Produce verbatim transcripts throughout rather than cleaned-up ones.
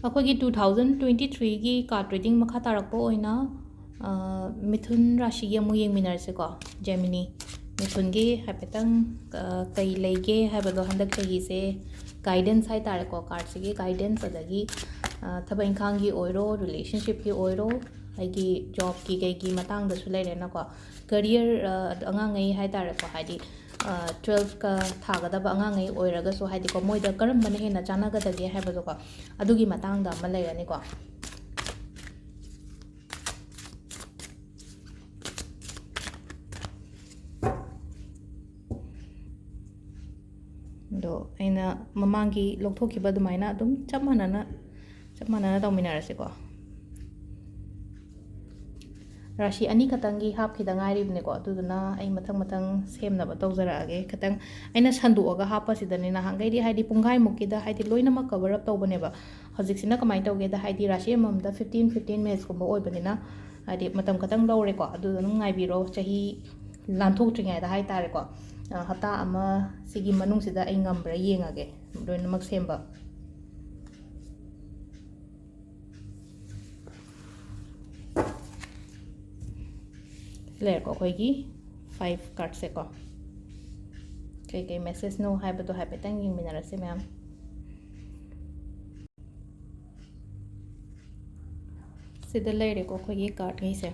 ꯑꯩꯈꯣꯏꯒꯤ two thousand twenty threeꯒꯤ card reading ꯃꯈꯥ ꯇꯥꯔꯛꯄ ꯑꯣꯏꯅ, ꯑ, ꯃꯤꯊꯨꯟ ꯔꯥꯁꯤꯒꯤ ꯑꯃꯨꯛ ꯌꯦꯡꯃꯤꯟꯅꯔꯁꯤꯀꯣ꯫ Gemini, ꯃꯤꯊꯨꯟꯒꯤ ꯍꯥꯏꯐꯦꯠꯇꯪ, ꯑ, ꯀꯩ ꯂꯩꯒꯦ ꯍꯥꯏꯕꯗꯣ ꯍꯟꯗꯛ ꯆꯍꯤꯁꯦ guidance ꯍꯥꯏ ꯇꯥꯔꯦꯀꯣ, cardꯁꯤꯒꯤ guidance, ꯑꯗꯒꯤ, ꯑ, ꯊꯕꯛ ꯏꯪꯈꯥꯡꯒꯤ ꯑꯣꯏꯔꯣ, relationshipꯀꯤ ꯑꯣꯏꯔꯣ, ꯑꯩꯒꯤ jobꯀꯤ ꯀꯩꯒꯤ ꯃꯇꯥꯡꯗꯁꯨ ꯂꯩꯔꯦꯅꯀꯣ꯫ Career, ꯑ, ꯑꯉꯥꯡꯉꯩ ꯍꯥꯏ ꯇꯥꯔꯦꯀꯣ, ꯍꯥꯏꯗꯤ, ꯑ, twelfth ꯊꯥꯒꯗꯕ ꯑꯉꯥꯡꯉꯩ ꯑꯣꯏꯔꯒꯁꯨ, ꯍꯥꯏꯗꯤꯀꯣ, ꯃꯣꯏꯗ ꯀꯔꯝꯕꯅ ꯍꯦꯟꯅ ꯆꯥꯟꯅꯒꯗꯒꯦ ꯍꯥꯏꯕꯗꯣꯀꯣ, ꯑꯗꯨꯒꯤ ꯃꯇꯥꯡꯗ ꯑꯃ ꯂꯩꯔꯅꯤꯀꯣ꯫ ꯑꯗꯣ ꯑꯩꯅ ꯃꯃꯥꯡꯒꯤ ꯂꯧꯊꯣꯛꯈꯤꯕ ꯑꯗꯨꯃꯥꯏꯅ ꯑꯗꯨꯝ ꯆꯞ ꯃꯥꯟꯅꯅ, ꯆꯞ ꯃꯥꯟꯅꯅ ꯇꯧꯃꯤꯟꯅꯔꯁꯤꯀꯣ꯫ ꯔꯥꯁꯤ ꯑꯅꯤ ꯈꯛꯇꯪꯒꯤ ꯍꯥꯞꯈꯤꯗ ꯉꯥꯏꯔꯤꯕꯅꯤꯀꯣ, ꯑꯗꯨꯗꯨꯅ ꯑꯩ ꯃꯊꯪ ꯃꯊꯪ ꯁꯦꯝꯅꯕ ꯇꯧꯖꯔꯛꯑꯒꯦ꯫ ꯈꯤꯇꯪ ꯑꯩꯅ ꯁꯟꯗꯣꯛꯑꯒ ꯍꯥꯞꯄꯁꯤꯗꯅꯦ, ꯅꯍꯥꯟꯈꯩꯗꯤ ꯍꯥꯏꯗꯤ ꯄꯨꯡꯈꯥꯏꯃꯨꯛꯀꯤꯗ ꯍꯥꯏꯗꯤ ꯂꯣꯏꯅꯃꯛ cover up ꯇꯧꯕꯅꯦꯕ꯫ ꯍꯧꯖꯤꯛꯁꯤꯅ ꯀꯃꯥꯏꯅ ꯇꯧꯒꯦꯗ, ꯍꯥꯏꯗꯤ ꯔꯥꯁꯤ ꯑꯃꯃꯝꯗ fifteen fifteen minutesꯀꯨꯝꯕ ꯑꯣꯏꯕꯅꯤꯅ, ꯍꯥꯏꯗꯤ ꯃꯇꯝ ꯈꯛꯇꯪ ꯂꯧꯔꯦꯀꯣ, ꯑꯗꯨꯗ ꯑꯗꯨꯝ ꯉꯥꯏꯕꯤꯔꯣ꯫ ꯆꯍꯤ ꯂꯥꯟꯊꯣꯛꯇ꯭ꯔꯤꯉꯩꯗ ꯍꯥꯏ ꯇꯥꯔꯦꯀꯣ, ꯑ, ꯍꯞꯇꯥ ꯑꯃ ꯁꯤꯒꯤ ꯃꯅꯨꯡꯁꯤꯗ ꯑꯩ ꯉꯝꯕ꯭ꯔꯥ ꯌꯦꯡꯉꯒꯦ ꯂꯣꯏꯅꯃꯛ ꯁꯦꯝꯕ꯫ ꯂꯩꯔꯦꯀꯣ ꯑꯩꯈꯣꯏꯒꯤ five cardꯁꯦꯀꯣ꯫ ꯀꯩꯀꯩ messageꯅꯣ ꯍꯥꯏꯕꯗꯣ ꯍꯥꯏꯐꯦꯠꯇꯪ ꯌꯦꯡꯃꯤꯟꯅꯔꯁꯦ ꯃꯌꯥꯝ꯫ ꯁꯤꯗ ꯂꯩꯔꯦꯀꯣ ꯑꯩꯈꯣꯏꯒꯤ cardꯉꯩꯁꯦ꯫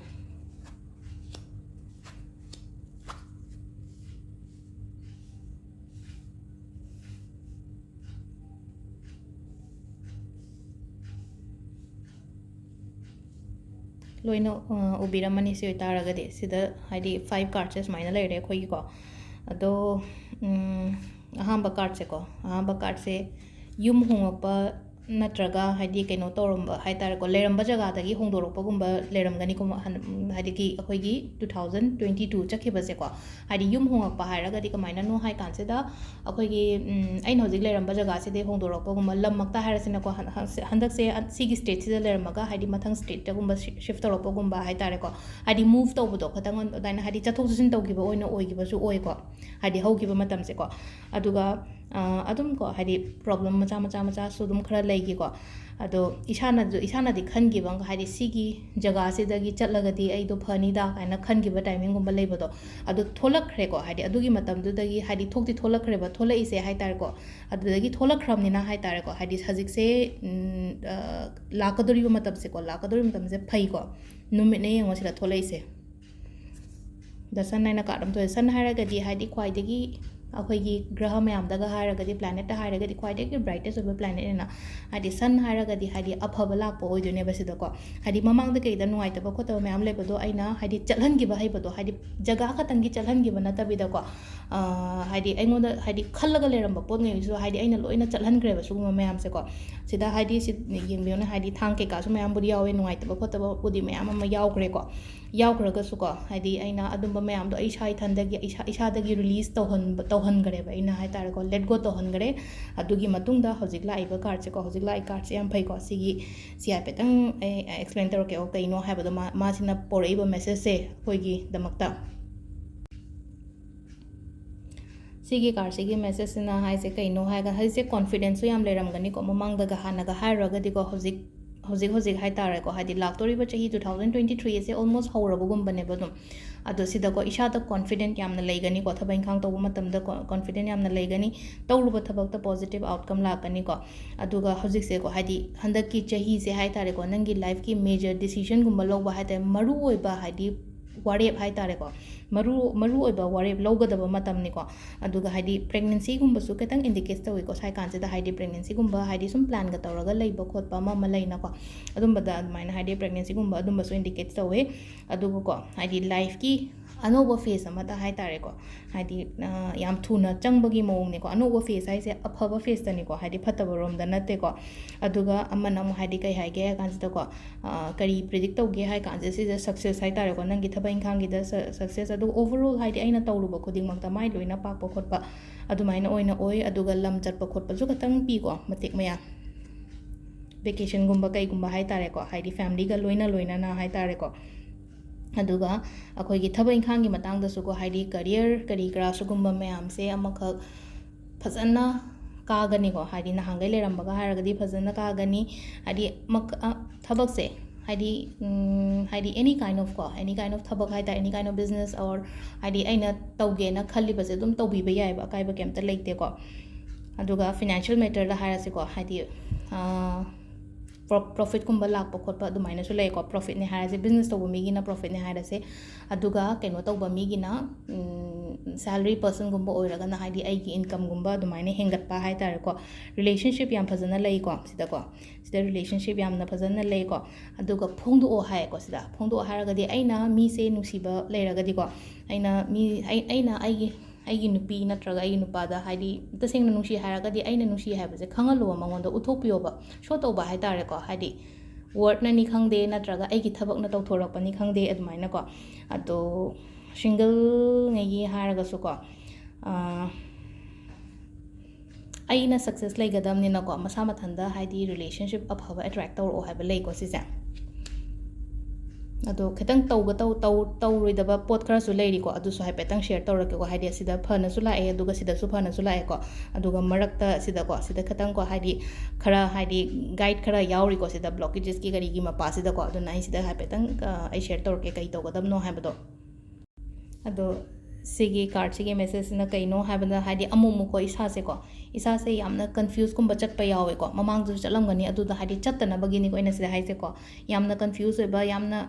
ꯂꯣꯏꯅ, ꯑ, ꯎꯕꯤꯔꯝꯃꯅꯤ꯫ ꯁꯤ ꯑꯣꯏꯇꯥꯔꯒꯗꯤ ꯁꯤꯗ ꯍꯥꯏꯗꯤ five cardꯁꯦ ꯁꯨꯃꯥꯏꯅ ꯂꯩꯔꯦ ꯑꯩꯈꯣꯏꯒꯤꯀꯣ꯫ ꯑꯗꯣ, ꯎꯝ, ꯑꯍꯥꯟꯕ cardꯁꯦꯀꯣ, ꯑꯍꯥꯟꯕ cardꯁꯦ ꯌꯨꯝ ꯍꯣꯡꯉꯛꯄ ꯅꯠꯇ꯭ꯔꯒ ꯍꯥꯏꯗꯤ ꯀꯩꯅꯣ ꯇꯧꯔꯝꯕ ꯍꯥꯏ ꯇꯥꯔꯦꯀꯣ, ꯂꯩꯔꯝꯕ ꯖꯒꯥꯗꯒꯤ ꯍꯣꯡꯗꯣꯔꯛꯄꯒꯨꯝꯕ ꯂꯩꯔꯝꯒꯅꯤꯀꯣ, ꯍꯟ-, ꯍꯥꯏꯗꯤ ꯑꯩꯈꯣꯏꯒꯤ two thousand twenty two ꯆꯠꯈꯤꯕꯁꯦꯀꯣ꯫ ꯍꯥꯏꯗꯤ ꯌꯨꯝ ꯍꯣꯡꯉꯛꯄ ꯍꯥꯏꯔꯒꯗꯤ ꯀꯃꯥꯏꯅꯅꯣ ꯍꯥꯏ ꯀꯥꯟꯁꯤꯗ, ꯑꯩꯈꯣꯏꯒꯤ, ꯎꯝ, ꯑꯩꯅ ꯍꯧꯖꯤꯛ ꯂꯩꯔꯝꯕ ꯖꯒꯥꯁꯤꯗꯩ ꯍꯣꯡꯗꯣꯔꯛꯄꯒꯨꯝꯕ, ꯂꯝꯃꯛꯇ ꯍꯥꯏꯔꯁꯤꯅꯀꯣ, ꯍꯟ-, ꯍꯟ-, ꯍꯟꯗꯛꯁꯦ ꯑꯟ-, ꯁꯤꯒꯤ stateꯁꯤꯗ ꯂꯩꯔꯝꯃꯒ ꯍꯥꯏꯗꯤ ꯃꯊꯪ stateꯇꯒꯨꯝꯕ ꯁꯤ-, shift ꯇꯧꯔꯛꯄꯒꯨꯝꯕ ꯍꯥꯏ ꯇꯥꯔꯦꯀꯣ, ꯍꯥꯏꯗꯤ move ꯇꯧꯕꯗꯣ ꯈꯇꯪ ꯑꯗꯨꯃꯥꯏꯅ ꯍꯥꯏꯗꯤ ꯆꯠꯊꯣꯛ ꯆꯠꯁꯤꯟ ꯇꯧꯈꯤꯕ ꯑꯣꯏꯅ ꯑꯣꯏꯈꯤꯕꯁꯨ ꯑꯣꯏꯀꯣ, ꯍꯥꯏꯗꯤ ꯍꯧꯈꯤꯕ ꯃꯇꯝꯁꯦꯀꯣ꯫ ꯑꯗꯨꯒ ꯑꯗꯨꯝ ꯀꯣ, ꯍꯥꯏꯗꯤ, ꯄ꯭ꯔꯣꯕ꯭ꯂꯦꯝ ꯃꯆꯥ ꯃꯆꯥ ꯃꯆꯥꯁꯨ ꯑꯗꯨꯝ ꯈꯔ ꯂꯩꯈꯤꯀꯣ꯫ ꯑꯗꯣ ꯏꯁꯥꯅꯁꯨ, ꯏꯁꯥꯅꯗꯤ ꯈꯟꯈꯤꯕ, ꯍꯥꯏꯗꯤ, ꯁꯤꯒꯤ ꯖꯒꯥꯁꯤꯗꯒꯤ ꯆꯠꯂꯒꯗꯤ ꯑꯩꯗꯣ ꯐꯅꯤꯗ ꯀꯥꯏꯅ ꯈꯟꯈꯤꯕ ꯇꯥꯏꯃꯤꯡꯒꯨꯝꯕ ꯂꯩꯕꯗꯣ, ꯑꯗꯣ ꯊꯣꯛꯂꯛꯈ꯭ꯔꯦꯀꯣ꯫ ꯍꯥꯏꯗꯤ, ꯑꯗꯨꯒꯤ ꯃꯇꯝꯗꯨꯗꯒꯤ, ꯍꯥꯏꯗꯤ, ꯊꯣꯛꯇꯤ ꯊꯣꯛꯂꯛꯈ꯭ꯔꯦꯕ, ꯊꯣꯛꯂꯛꯏꯁꯦ ꯍꯥꯏ ꯇꯥꯔꯦꯀꯣ꯫ ꯑꯗꯨꯗꯒꯤ ꯊꯣꯛꯂꯛꯈ꯭ꯔꯕꯅꯤꯅ ꯍꯥꯏ ꯇꯥꯔꯦꯀꯣ, ꯍꯥꯏꯗꯤ, ꯍꯧꯖꯤꯛꯁꯦ, ꯎꯝ, ꯑ, ꯂꯥꯛꯀꯗꯧꯔꯤꯕ ꯃꯇꯝꯁꯦꯀꯣ, ꯂꯥꯛꯀꯗꯧꯔꯤꯕ ꯃꯇꯝꯁꯦ ꯐꯩꯀꯣ꯫ ꯅꯨꯃꯤꯠꯅ ꯌꯦꯡꯉꯣ ꯁꯤꯗ ꯊꯣꯛꯂꯛꯏꯁꯦ꯫ The Sun ꯍꯥꯏꯅ ꯀꯥꯔꯠ ꯑꯃ ꯊꯣꯛꯑꯦ꯫ Sun ꯍꯥꯏꯔꯒꯗꯤ, ꯍꯥꯏꯗꯤ, ꯈ꯭ꯋꯥꯏꯗꯒꯤ ꯑꯩꯈꯣꯏꯒꯤ ꯒ꯭ꯔꯍ ꯃꯌꯥꯝꯗꯒ ꯍꯥꯏꯔꯒꯗꯤ, ꯄ꯭ꯂꯥꯅꯦꯠꯇ ꯍꯥꯏꯔꯒꯗꯤ ꯈ꯭ꯋꯥꯏꯗꯒꯤ ꯕ꯭ꯔꯥꯏꯇꯦꯁ ꯑꯣꯏꯕ ꯄ꯭ꯂꯥꯅꯦꯠꯅꯤꯅ, ꯍꯥꯏꯗꯤ, Sun ꯍꯥꯏꯔꯒꯗꯤ, ꯍꯥꯏꯗꯤ, ꯑꯐꯕ ꯂꯥꯛꯄ ꯑꯣꯏꯗꯣꯏꯅꯦꯕ ꯁꯤꯗꯀꯣ꯫ ꯍꯥꯏꯗꯤ, ꯃꯃꯥꯡꯗ ꯀꯩꯗ ꯅꯨꯡꯉꯥꯏꯇꯕ ꯈꯣꯠꯇꯕ ꯃꯌꯥꯝ ꯂꯩꯕꯗꯣ ꯑꯩꯅ, ꯍꯥꯏꯗꯤ, ꯆꯠꯍꯟꯈꯤꯕ ꯍꯩꯕꯗꯣ, ꯍꯥꯏꯗꯤ, ꯖꯒꯥ ꯈꯛꯇꯪꯒꯤ ꯆꯠꯍꯟꯈꯤꯕ ꯅꯠꯇꯕꯤꯗꯀꯣ, ꯑ, ꯍꯥꯏꯗꯤ, ꯑꯩꯉꯣꯟꯗ, ꯍꯥꯏꯗꯤ, ꯈꯜꯂꯒ ꯂꯩꯔꯝꯕ ꯄꯣꯠꯉꯩꯁꯨ, ꯍꯥꯏꯗꯤ, ꯑꯩꯅ ꯂꯣꯏꯅ ꯆꯠꯍꯟꯈ꯭ꯔꯦꯕ ꯁꯤꯒꯨꯝꯕ ꯃꯌꯥꯝꯁꯦꯀꯣ꯫ ꯁꯤꯗ, ꯍꯥꯏꯗꯤ, ꯁꯤ ꯌꯦꯡꯕꯤꯌꯨꯅꯦ, ꯍꯥꯏꯗꯤ, ꯊꯥꯡ ꯀꯩꯀꯥꯁꯨ ꯃꯌꯥꯝꯕꯨꯗꯤ ꯌꯥꯎꯋꯦ, ꯅꯨꯡꯉꯥꯏꯇꯕ ꯈꯣꯠꯇꯕꯕꯨꯗꯤ ꯃꯌꯥꯝ ꯑꯃ ꯌꯥꯎꯈ꯭ꯔꯦꯀꯣ꯫ ꯌꯥꯎꯈ꯭ꯔꯒꯁꯨꯀꯣ, ꯍꯥꯏꯗꯤ, ꯑꯩꯅ ꯑꯗꯨꯝꯕ ꯃꯌꯥꯝꯗꯣ ꯑꯩ ꯏꯁꯥ ꯏꯊꯟꯗꯒꯤ, ꯏꯁꯥ, ꯏꯁꯥꯗꯒꯤ ꯔꯤꯂꯤꯁ ꯇꯧꯍꯟꯕ, ꯇꯧꯍꯟꯈ꯭ꯔꯦꯕ ꯑꯩꯅ ꯍꯥꯏ ꯇꯥꯔꯦꯀꯣ, let go ꯇꯧꯍꯟꯈ꯭ꯔꯦ꯫ ꯑꯗꯨꯒꯤ ꯃꯇꯨꯡꯗ ꯍꯧꯖꯤꯛ ꯂꯥꯛꯏꯕ ꯀꯥꯔꯠꯁꯦꯀꯣ, ꯍꯧꯖꯤꯛ ꯂꯥꯛꯏ ꯀꯥꯔꯠꯁꯦ ꯌꯥꯝ ꯐꯩꯀꯣ꯫ ꯁꯤꯒꯤ, ꯁꯤ ꯍꯥꯏꯐꯦꯠꯇꯪ ꯑꯩ ꯑꯦꯛꯁꯄ꯭ꯂꯦꯟ ꯇꯧꯔꯛꯀꯦꯀꯣ, ꯀꯩꯅꯣ ꯍꯥꯏꯕꯗꯣ, ꯃꯥ, ꯃꯥꯁꯤꯅ ꯄꯣꯔꯛꯏꯕ ꯃꯦꯁꯦꯖꯁꯦ ꯑꯩꯈꯣꯏꯒꯤꯗꯃꯛꯇ꯫ ꯁꯤꯒꯤ ꯀꯥꯔꯠꯁꯤꯒꯤ ꯃꯦꯁꯦꯖꯁꯤꯅ ꯍꯥꯏꯁꯦ ꯀꯩꯅꯣ ꯍꯥꯏꯔꯒ, ꯍꯧꯖꯤꯛꯁꯦ ꯀꯣꯟꯐꯤꯗꯦꯟꯁꯁꯨ ꯌꯥꯝ ꯂꯩꯔꯝꯒꯅꯤꯀꯣ, ꯃꯃꯥꯡꯗꯒ ꯍꯥꯟꯅꯒ ꯍꯥꯏꯔꯨꯔꯒꯗꯤꯀꯣ, ꯍꯧꯖꯤꯛ, ꯍꯧꯖꯤꯛ, ꯍꯧꯖꯤꯛ ꯍꯥꯏ ꯇꯥꯔꯦꯀꯣ, ꯍꯥꯏꯗꯤ, ꯂꯥꯛꯇꯣꯔꯤꯕ ꯆꯍꯤ two thousand twenty three ꯑꯁꯦ almost ꯍꯧꯔꯕꯒꯨꯝꯕꯅꯦꯕ ꯑꯗꯨꯝ꯫ ꯑꯗꯣ ꯁꯤꯗꯀꯣ, ꯏꯁꯥꯗ ꯀꯣꯟꯐꯤꯗꯦꯟ ꯌꯥꯝꯅ ꯂꯩꯒꯅꯤꯀꯣ, ꯊꯕꯛ ꯏꯪꯈꯥꯡ ꯇꯧꯕ ꯃꯇꯝꯗ ꯀꯣ-, ꯀꯣꯟꯐꯤꯗꯦꯟ ꯌꯥꯝꯅ ꯂꯩꯒꯅꯤ, ꯇꯧꯔꯨꯕ ꯊꯕꯛꯇ ꯄꯣꯖꯤꯇꯤꯚ ꯑꯥꯎꯠꯀꯝ ꯂꯥꯛꯀꯅꯤꯀꯣ꯫ ꯑꯗꯨꯒ ꯍꯧꯖꯤꯛꯁꯦꯀꯣ, ꯍꯥꯏꯗꯤ, ꯍꯟꯗꯛꯀꯤ ꯆꯍꯤꯁꯦ ꯍꯥꯏ ꯇꯥꯔꯦꯀꯣ, ꯅꯪꯒꯤ ꯂꯥꯏꯐꯀꯤ ꯃꯦꯖꯔ ꯗꯤꯁꯤꯖꯟꯒꯨꯝꯕ ꯂꯧꯕ ꯍꯥꯏ ꯇꯥꯔꯦ, ꯃꯔꯨ ꯑꯣꯏꯕ, ꯍꯥꯏꯗꯤ, ꯋꯥꯔꯦꯞ ꯍꯥꯏ ꯇꯥꯔꯦꯀꯣ, ꯃꯔꯨ, ꯃꯔꯨ ꯑꯣꯏꯕ ꯋꯥꯔꯦꯞ ꯂꯧꯒꯗꯕ ꯃꯇꯝꯅꯤꯀꯣ꯫ ꯑꯗꯨꯒ, ꯍꯥꯏꯗꯤ, ꯄ꯭ꯔꯦꯒꯅꯦꯟꯁꯤꯒꯨꯝꯕꯁꯨ ꯈꯤꯇꯪ ꯏꯟꯗꯤꯀꯦꯠ ꯇꯧꯋꯤꯀꯣ ꯁ꯭ꯋꯥꯏ ꯀꯥꯟꯁꯤꯗ, ꯍꯥꯏꯗꯤ, ꯄ꯭ꯔꯦꯒꯅꯦꯟꯁꯤꯒꯨꯝꯕ, ꯍꯥꯏꯗꯤ, ꯁꯨꯝ ꯄ꯭ꯂꯥꯟꯒ ꯇꯧꯔꯒ ꯂꯩꯕ ꯈꯣꯠꯄ ꯑꯃ ꯑꯃ ꯂꯩꯅꯀꯣ, ꯑꯗꯨꯝꯕꯗ ꯑꯗꯨꯃꯥꯏꯅ, ꯍꯥꯏꯗꯤ, ꯄ꯭ꯔꯦꯒꯅꯦꯟꯁꯤꯒꯨꯝꯕ ꯑꯗꯨꯝꯕꯁꯨ ꯏꯟꯗꯤꯀꯦꯠ ꯇꯧꯋꯦ꯫ ꯑꯗꯨꯒꯀꯣ, ꯍꯥꯏꯗꯤ, ꯂꯥꯏꯐꯀꯤ ꯑꯅꯧꯕ ꯐꯦꯁ ꯑꯃꯗ ꯍꯥꯏ ꯇꯥꯔꯦꯀꯣ, ꯍꯥꯏꯗꯤ, ꯑ, ꯌꯥꯝ ꯊꯨꯅ ꯆꯪꯕꯒꯤ ꯃꯑꯣꯡꯅꯤꯀꯣ꯫ ꯑꯅꯧꯕ ꯐꯦꯁ ꯍꯥꯏꯁꯦ ꯑꯐꯕ ꯐꯦꯁꯇꯅꯤꯀꯣ, ꯍꯥꯏꯗꯤ, ꯐꯠꯇꯕ ꯔꯣꯝꯗ ꯅꯠꯇꯦꯀꯣ꯫ ꯑꯗꯨꯒ ꯑꯃꯅ ꯑꯃꯨꯛ, ꯍꯥꯏꯗꯤ, ꯀꯩ ꯍꯥꯏꯒꯦ ꯍꯥꯏ ꯀꯥꯟꯁꯤꯗꯀꯣ, ꯑ, ꯀꯔꯤ ꯄ꯭ꯔꯤꯗꯤꯛ ꯇꯧꯒꯦ ꯍꯥꯏ ꯀꯥꯟꯁꯤꯗ, ꯁꯤꯗ ꯁꯛꯁꯦꯁ ꯍꯥꯏ ꯇꯥꯔꯦꯀꯣ, ꯅꯪꯒꯤ ꯊꯕꯛ ꯏꯪꯈꯥꯡꯒꯤꯗ ꯁ-, ꯁꯛꯁꯦꯁ꯫ ꯑꯗꯨꯒ ꯑꯣꯚꯔꯑꯣꯜ, ꯍꯥꯏꯗꯤ, ꯑꯩꯅ ꯇꯧꯔꯨꯕ ꯈꯨꯗꯤꯡꯃꯛꯇ ꯃꯥꯏ ꯂꯣꯏꯅ ꯄꯥꯛꯄ ꯈꯣꯠꯄ ꯑꯗꯨꯃꯥꯏꯅ ꯑꯣꯏꯅ ꯑꯣꯏ꯫ ꯑꯗꯨꯒ ꯂꯝ ꯆꯠꯄ ꯈꯣꯠꯄꯁꯨ ꯈꯇꯪ ꯄꯤꯀꯣ, ꯃꯇꯦꯛ ꯃꯌꯥ, ꯚꯦꯀꯦꯁꯟꯒꯨꯝꯕ ꯀꯩꯒꯨꯝꯕ ꯍꯥꯏ ꯇꯥꯔꯦꯀꯣ, ꯍꯥꯏꯗꯤ, ꯐꯦꯃꯤꯂꯤꯒ ꯂꯣꯏꯅ ꯂꯣꯏꯅꯅ ꯍꯥꯏ ꯇꯥꯔꯦꯀꯣ꯫ ꯑꯗꯨꯒ ꯑꯩꯈꯣꯏꯒꯤ ꯊꯕꯛ ꯏꯪꯈꯥꯡꯒꯤ ꯃꯇꯥꯡꯗꯁꯨꯀꯣ, ꯍꯥꯏꯗꯤ, ꯀꯔꯤꯌꯔ ꯀꯔꯤ ꯀꯔꯥ ꯁꯤꯒꯨꯝꯕ ꯃꯌꯥꯝꯁꯦ ꯑꯃꯈꯛ ꯐꯖꯅ ꯀꯥꯒꯅꯤꯀꯣ꯫ ꯍꯥꯏꯗꯤ ꯅꯍꯥꯟꯈꯩ ꯂꯩꯔꯝꯕꯒ ꯍꯥꯏꯔꯒꯗꯤ ꯐꯖꯅ ꯀꯥꯒꯅꯤ꯫ ꯍꯥꯏꯗꯤ ꯃꯛ-, ꯑ, ꯊꯕꯛꯁꯦ, ꯍꯥꯏꯗꯤ, ꯎꯝ, ꯍꯥꯏꯗꯤ any kind of ꯀꯣ, any kind of ꯊꯕꯛ ꯍꯥꯏ ꯇꯥꯔꯦ, any kind of business or ꯍꯥꯏꯗꯤ ꯑꯩꯅ ꯇꯧꯒꯦꯅ ꯈꯜꯂꯤꯕꯁꯦ ꯑꯗꯨꯝ ꯇꯧꯕꯤꯕ ꯌꯥꯏꯑꯕ, ꯑꯀꯥꯏꯕ ꯀꯩꯝꯇ ꯂꯩꯇꯦꯀꯣ꯫ ꯑꯗꯨꯒ financial matterꯗ ꯍꯥꯏꯔꯁꯤꯀꯣ, ꯍꯥꯏꯗꯤ, ꯑ, ꯄ꯭ꯔꯣ-, profitꯀꯨꯝꯕ ꯂꯥꯛꯄ ꯈꯣꯠꯄ ꯑꯗꯨꯃꯥꯏꯅꯁꯨ ꯂꯩꯀꯣ꯫ Profitꯅꯦ ꯍꯥꯏꯔꯁꯦ, business ꯇꯧꯕ ꯃꯤꯒꯤꯅ profitꯅꯦ ꯍꯥꯏꯔꯁꯦ꯫ ꯑꯗꯨꯒ ꯀꯩꯅꯣ ꯇꯧꯕ ꯃꯤꯒꯤꯅ, ꯎꯝ, salary personꯒꯨꯝꯕ ꯑꯣꯏꯔꯒꯅ, ꯍꯥꯏꯗꯤ ꯑꯩꯒꯤ incomeꯒꯨꯝꯕ ꯑꯗꯨꯃꯥꯏꯅ ꯍꯦꯟꯒꯠꯄ ꯍꯥꯏ ꯇꯥꯔꯦꯀꯣ꯫ Relationship ꯌꯥꯝ ꯐꯖꯅ ꯂꯩꯀꯣ ꯁꯤꯗꯀꯣ꯫ ꯁꯤꯗ relationship ꯌꯥꯝꯅ ꯐꯖꯅ ꯂꯩꯀꯣ꯫ ꯑꯗꯨꯒ ꯐꯣꯡꯗꯣꯛꯑꯣ ꯍꯥꯏꯌꯦꯀꯣ ꯁꯤꯗ꯫ ꯐꯣꯡꯗꯣꯛꯑꯣ ꯍꯥꯏꯔꯒꯗꯤ ꯑꯩꯅ ꯃꯤꯁꯦ ꯅꯨꯡꯁꯤꯕ ꯂꯩꯔꯒꯗꯤꯀꯣ, ꯑꯩꯅ ꯃꯤ, ꯑꯩ-, ꯑꯩꯅ ꯑꯩꯒꯤ, ꯑꯩꯒꯤ ꯅꯨꯄꯤ ꯅꯠꯇ꯭ꯔꯒ ꯑꯩꯒꯤ ꯅꯨꯄꯥꯗ, ꯍꯥꯏꯗꯤ ꯇꯁꯦꯡꯅ ꯅꯨꯡꯁꯤ ꯍꯥꯏꯔꯒꯗꯤ ꯑꯩꯅ ꯅꯨꯡꯁꯤ ꯍꯥꯏꯕꯁꯦ ꯈꯪꯍꯜꯂꯣꯕ, ꯃꯉꯣꯟꯗ ꯎꯠꯊꯣꯛꯄꯤꯌꯣꯕ, show ꯇꯧꯕ ꯍꯥꯏ ꯇꯥꯔꯦꯀꯣ꯫ ꯍꯥꯏꯗꯤ wordꯅꯅꯤ ꯈꯪꯗꯦ, ꯅꯠꯇ꯭ꯔꯒ ꯑꯩꯒꯤ ꯊꯕꯛꯅ ꯇꯧꯊꯣꯔꯛꯄꯅꯤ ꯈꯪꯗꯦ, ꯑꯗꯨꯃꯥꯏꯅꯀꯣ꯫ ꯑꯗꯣ singleꯉꯩꯒꯤ ꯍꯥꯏꯔꯒꯁꯨꯀꯣ, ꯑꯥ, ꯑꯩꯅ success ꯂꯩꯒꯗꯕꯅꯤꯅꯀꯣ, ꯃꯁꯥ ꯃꯊꯟꯇ ꯍꯥꯏꯗꯤ relationship ꯑꯐꯕ attract ꯇꯧꯔꯛꯑꯣ ꯍꯥꯏꯕ ꯂꯩꯀꯣ ꯁꯤꯁꯦ꯫ ꯑꯗꯣ ꯈꯤꯇꯪ ꯇꯧꯒ-, ꯇꯧ-, ꯇꯧ-, ꯇꯧꯔꯣꯏꯗꯕ ꯄꯣꯠ ꯈꯔꯁꯨ ꯂꯩꯔꯤꯀꯣ, ꯑꯗꯨꯁꯨ ꯍꯥꯏꯐꯦꯠꯇꯪ share ꯇꯧꯔꯛꯀꯦꯀꯣ꯫ ꯍꯥꯏꯗꯤ ꯑꯁꯤꯗ ꯐꯅꯁꯨ ꯂꯥꯛꯑꯦ, ꯑꯗꯨꯒ ꯁꯤꯗꯁꯨ ꯐꯅꯁꯨ ꯂꯥꯛꯑꯦꯀꯣ꯫ ꯑꯗꯨꯒ ꯃꯔꯛꯇ ꯁꯤꯗꯀꯣ, ꯁꯤꯗ ꯈꯤꯇꯪꯀꯣ, ꯍꯥꯏꯗꯤ ꯈꯔ, ꯍꯥꯏꯗꯤ guide ꯈꯔ ꯌꯥꯎꯔꯤꯀꯣ ꯁꯤꯗ, blockagesꯀꯤ ꯀꯔꯤꯒꯤ ꯃꯄꯥꯁꯤꯗꯀꯣ꯫ ꯑꯗꯨꯅ ꯑꯩ ꯁꯤꯗ ꯍꯥꯏꯐꯦꯠꯇꯪ, ꯑ, ꯑꯩ share ꯇꯧꯔꯛꯀꯦ ꯀꯩ ꯇꯧꯒꯗꯕꯅꯣ ꯍꯥꯏꯕꯗꯣ꯫ ꯑꯗꯣ ꯁꯤꯒꯤ cardꯁꯤꯒꯤ messageꯁꯤꯅ ꯀꯩꯅꯣ ꯍꯥꯏꯕꯗ, ꯍꯥꯏꯗꯤ ꯑꯃꯨꯛ ꯑꯃꯨꯛꯀꯣ ꯏꯁꯥꯁꯦꯀꯣ, ꯏꯁꯥꯁꯦ ꯌꯥꯝꯅ confuseꯀꯨꯝꯕ ꯆꯠꯄ ꯌꯥꯎꯋꯦꯀꯣ꯫ ꯃꯃꯥꯡꯗꯁꯨ ꯆꯠꯂꯝꯒꯅꯤ, ꯑꯗꯨꯗ ꯍꯥꯏꯗꯤ ꯆꯠꯇꯅꯕꯒꯤꯅꯤꯀꯣ ꯑꯩꯅ ꯁꯤꯗ ꯍꯥꯏꯁꯦꯀꯣ꯫ ꯌꯥꯝꯅ confuse ꯑꯣꯏꯕ, ꯌꯥꯝꯅ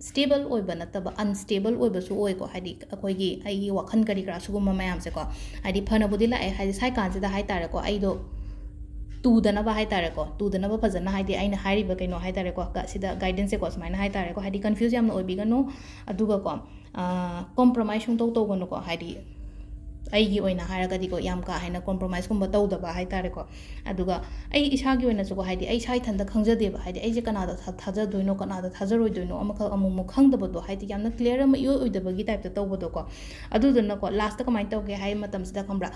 stable ꯑꯣꯏꯕ ꯅꯠꯇꯕ, unstable ꯑꯣꯏꯕꯁꯨ ꯑꯣꯏꯀꯣ꯫ ꯍꯥꯏꯗꯤ ꯑꯩꯈꯣꯏꯒꯤ, ꯑꯩꯒꯤ ꯋꯥꯈꯜ ꯀꯔꯤ ꯀꯔꯥ ꯁꯤꯒꯨꯝꯕ ꯃꯌꯥꯝꯁꯦꯀꯣ꯫ ꯍꯥꯏꯗꯤ ꯐꯅꯕꯨꯗꯤ ꯂꯥꯛꯑꯦ, ꯍꯥꯏꯗꯤ ꯁ꯭ꯋꯥꯏ ꯀꯥꯟꯁꯤꯗ ꯍꯥꯏ ꯇꯥꯔꯦꯀꯣ, ꯑꯩꯗꯣ ꯇꯨꯗꯅꯕ ꯍꯥꯏ ꯇꯥꯔꯦꯀꯣ, ꯇꯨꯗꯅꯕ ꯐꯖꯅ, ꯍꯥꯏꯗꯤ ꯑꯩꯅ ꯍꯥꯏꯔꯤꯕ ꯀꯩꯅꯣ ꯍꯥꯏ ꯇꯥꯔꯦꯀꯣ, ꯀ-, ꯁꯤꯗ guidanceꯁꯦꯀꯣ ꯁꯨꯃꯥꯏꯅ ꯍꯥꯏ ꯇꯥꯔꯦꯀꯣ꯫ ꯍꯥꯏꯗꯤ confuse ꯌꯥꯝꯅ ꯑꯣꯏꯕꯤꯒꯅꯨ, ꯑꯗꯨꯒꯀꯣ, ꯑ, compromise ꯁꯨꯡꯇꯧ ꯇꯧꯒꯅꯨꯀꯣ꯫ ꯍꯥꯏꯗꯤ ꯑꯩꯒꯤ ꯑꯣꯏꯅ ꯍꯥꯏꯔꯒꯗꯤꯀꯣ, ꯌꯥꯝ ꯀꯥ ꯍꯦꯟꯅ compromiseꯀꯨꯝꯕ ꯇꯧꯗꯕ ꯍꯥꯏ ꯇꯥꯔꯦꯀꯣ꯫ ꯑꯗꯨꯒ ꯑꯩ ꯏꯁꯥꯒꯤ ꯑꯣꯏꯅꯁꯨꯀꯣ, ꯍꯥꯏꯗꯤ ꯑꯩ ꯏꯁꯥ ꯏꯊꯟꯇ ꯈꯪꯖꯗꯦꯕ, ꯍꯥꯏꯗꯤ ꯑꯩꯁꯦ ꯀꯅꯥꯗ ꯊꯥ-, ꯊꯥꯖꯗꯣꯏꯅꯣ, ꯀꯅꯥꯗ ꯊꯥꯖꯔꯣꯏꯗꯣꯏꯅꯣ, ꯑꯃꯈꯛ ꯑꯃꯨꯛꯃꯨꯛ ꯈꯪꯗꯕꯗꯣ, ꯍꯥꯏꯗꯤ ꯌꯥꯝꯅ clear ꯑꯃ ꯏꯑꯣꯏ ꯑꯣꯏꯗꯕꯒꯤ typeꯇ ꯇꯧꯕꯗꯣꯀꯣ꯫ ꯑꯗꯨꯗꯨꯅꯀꯣ, lastꯇ ꯀꯃꯥꯏꯅ ꯇꯧꯒꯦ ꯍꯥꯏ ꯃꯇꯝꯁꯤꯗ, ꯈꯪꯕ꯭ꯔꯥ,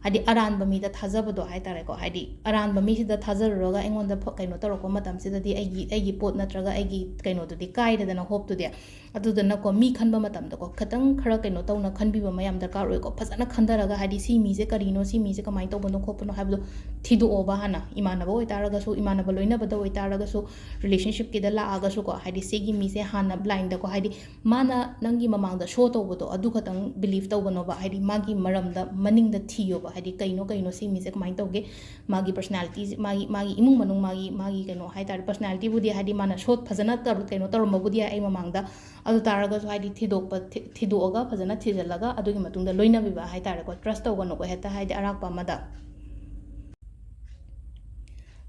ꯍꯥꯏꯗꯤ ꯑꯔꯥꯟꯕ ꯃꯤꯗ ꯊꯥꯖꯕꯗꯣ ꯍꯥꯏꯇꯥꯔꯦꯀꯣ, ꯍꯥꯏꯗꯤ ꯑꯔꯥꯟꯕ ꯃꯤꯁꯤꯗ ꯊꯥꯖꯔꯨꯔꯒ ꯑꯩꯉꯣꯟꯗ ꯐ-, ꯀꯩꯅꯣ ꯇꯧꯔꯛꯄ ꯃꯇꯝꯁꯤꯗꯗꯤ ꯑꯩꯒꯤ, ꯑꯩꯒꯤ ꯄꯣꯠ ꯅꯠꯇ꯭ꯔꯒ ꯑꯩꯒꯤ ꯀꯩꯅꯣꯗꯨꯗꯤ ꯀꯥꯏꯔꯦꯗꯅ, ꯍꯣꯞꯇꯨꯗꯤ꯫ ꯑꯗꯨꯗꯨꯅꯀꯣ, ꯃꯤ ꯈꯟꯕ ꯃꯇꯝꯗꯀꯣ, ꯈꯤꯇꯪ ꯈꯔ ꯀꯩꯅꯣ ꯇꯧꯅ ꯈꯟꯕꯤꯕ ꯑꯃ ꯌꯥꯝ ꯗꯔꯀꯥꯔ ꯑꯣꯏꯀꯣ꯫ ꯐꯖꯅ ꯈꯟꯊꯔꯒ, ꯍꯥꯏꯗꯤ ꯁꯤ ꯃꯤꯁꯦ ꯀꯔꯤꯅꯣ, ꯁꯤ ꯃꯤꯁꯦ ꯀꯃꯥꯏꯅ ꯇꯧꯕꯅꯣ ꯈꯣꯠꯄꯅꯣ ꯍꯥꯏꯕꯗꯣ ꯊꯤꯗꯣꯛꯑꯣꯕ ꯍꯥꯟꯅ꯫ ꯏꯃꯥꯟꯅꯕ ꯑꯣꯏꯇꯥꯔꯒꯁꯨ, ꯏꯃꯥꯟꯅꯕ ꯂꯣꯏꯅꯕꯗ ꯑꯣꯏꯇꯥꯔꯒꯁꯨ, ꯔꯤꯂꯦꯁꯟꯁꯤꯞꯀꯤꯗ ꯂꯥꯛꯑꯒꯁꯨꯀꯣ, ꯍꯥꯏꯗꯤ ꯁꯤꯒꯤ ꯃꯤꯁꯦ ꯍꯥꯟꯅ ꯕ꯭ꯂꯥꯏꯟꯗꯀꯣ, ꯍꯥꯏꯗꯤ ꯃꯥꯅ ꯅꯪꯒꯤ ꯃꯃꯥꯡꯗ ꯁꯣ ꯇꯧꯕꯗꯣ ꯑꯗꯨ ꯈꯛꯇꯪ ꯕꯤꯂꯤꯐ ꯇꯧꯒꯅꯣꯕ꯫ ꯍꯥꯏꯗꯤ ꯃꯥꯒꯤ ꯃꯔꯝꯗ ꯃꯅꯤꯡꯗ ꯊꯤꯌꯣꯕ꯫ ꯍꯥꯏꯗꯤ ꯀꯩꯅꯣ, ꯀꯩꯅꯣ ꯁꯤ ꯃꯤꯁꯦ ꯀꯃꯥꯏꯅ ꯇꯧꯒꯦ, ꯃꯥꯒꯤ ꯄꯔꯁꯅꯦꯂꯤꯇꯤꯁꯦ, ꯃꯥꯒꯤ, ꯃꯥꯒꯤ ꯏꯃꯨꯡ ꯃꯅꯨꯡ, ꯃꯥꯒꯤ, ꯃꯥꯒꯤ ꯀꯩꯅꯣ ꯍꯥꯏꯇꯥꯔꯦ, ꯄꯔꯁꯅꯦꯂꯤꯇꯤꯕꯨꯗꯤ ꯍꯥꯏꯗꯤ ꯃꯥꯅ ꯁꯣ ꯐꯖꯅ ꯇꯧꯔ-, ꯀꯩꯅꯣ ꯇꯧꯔꯝꯕꯕꯨꯗꯤ ꯌꯥꯏ ꯑꯩ ꯃꯃꯥꯡꯗ꯫ ꯑꯗꯨ ꯇꯥꯔꯒꯁꯨ ꯍꯥꯏꯗꯤ ꯊꯤꯗꯣꯛꯄ, ꯊꯤ-, ꯊꯤꯗꯣꯛꯑꯒ ꯐꯖꯅ ꯊꯤꯖꯤꯜꯂꯒ ꯑꯗꯨꯒꯤ ꯃꯇꯨꯡꯗ ꯂꯣꯏꯅꯕꯤꯕ ꯍꯥꯏꯇꯥꯔꯦꯀꯣ꯫ ꯇ꯭ꯔꯁ ꯇꯧꯒꯅꯨꯀꯣ ꯍꯦꯛꯇ ꯍꯥꯏꯗꯤ ꯑꯔꯥꯛꯄ ꯑꯃꯗ꯫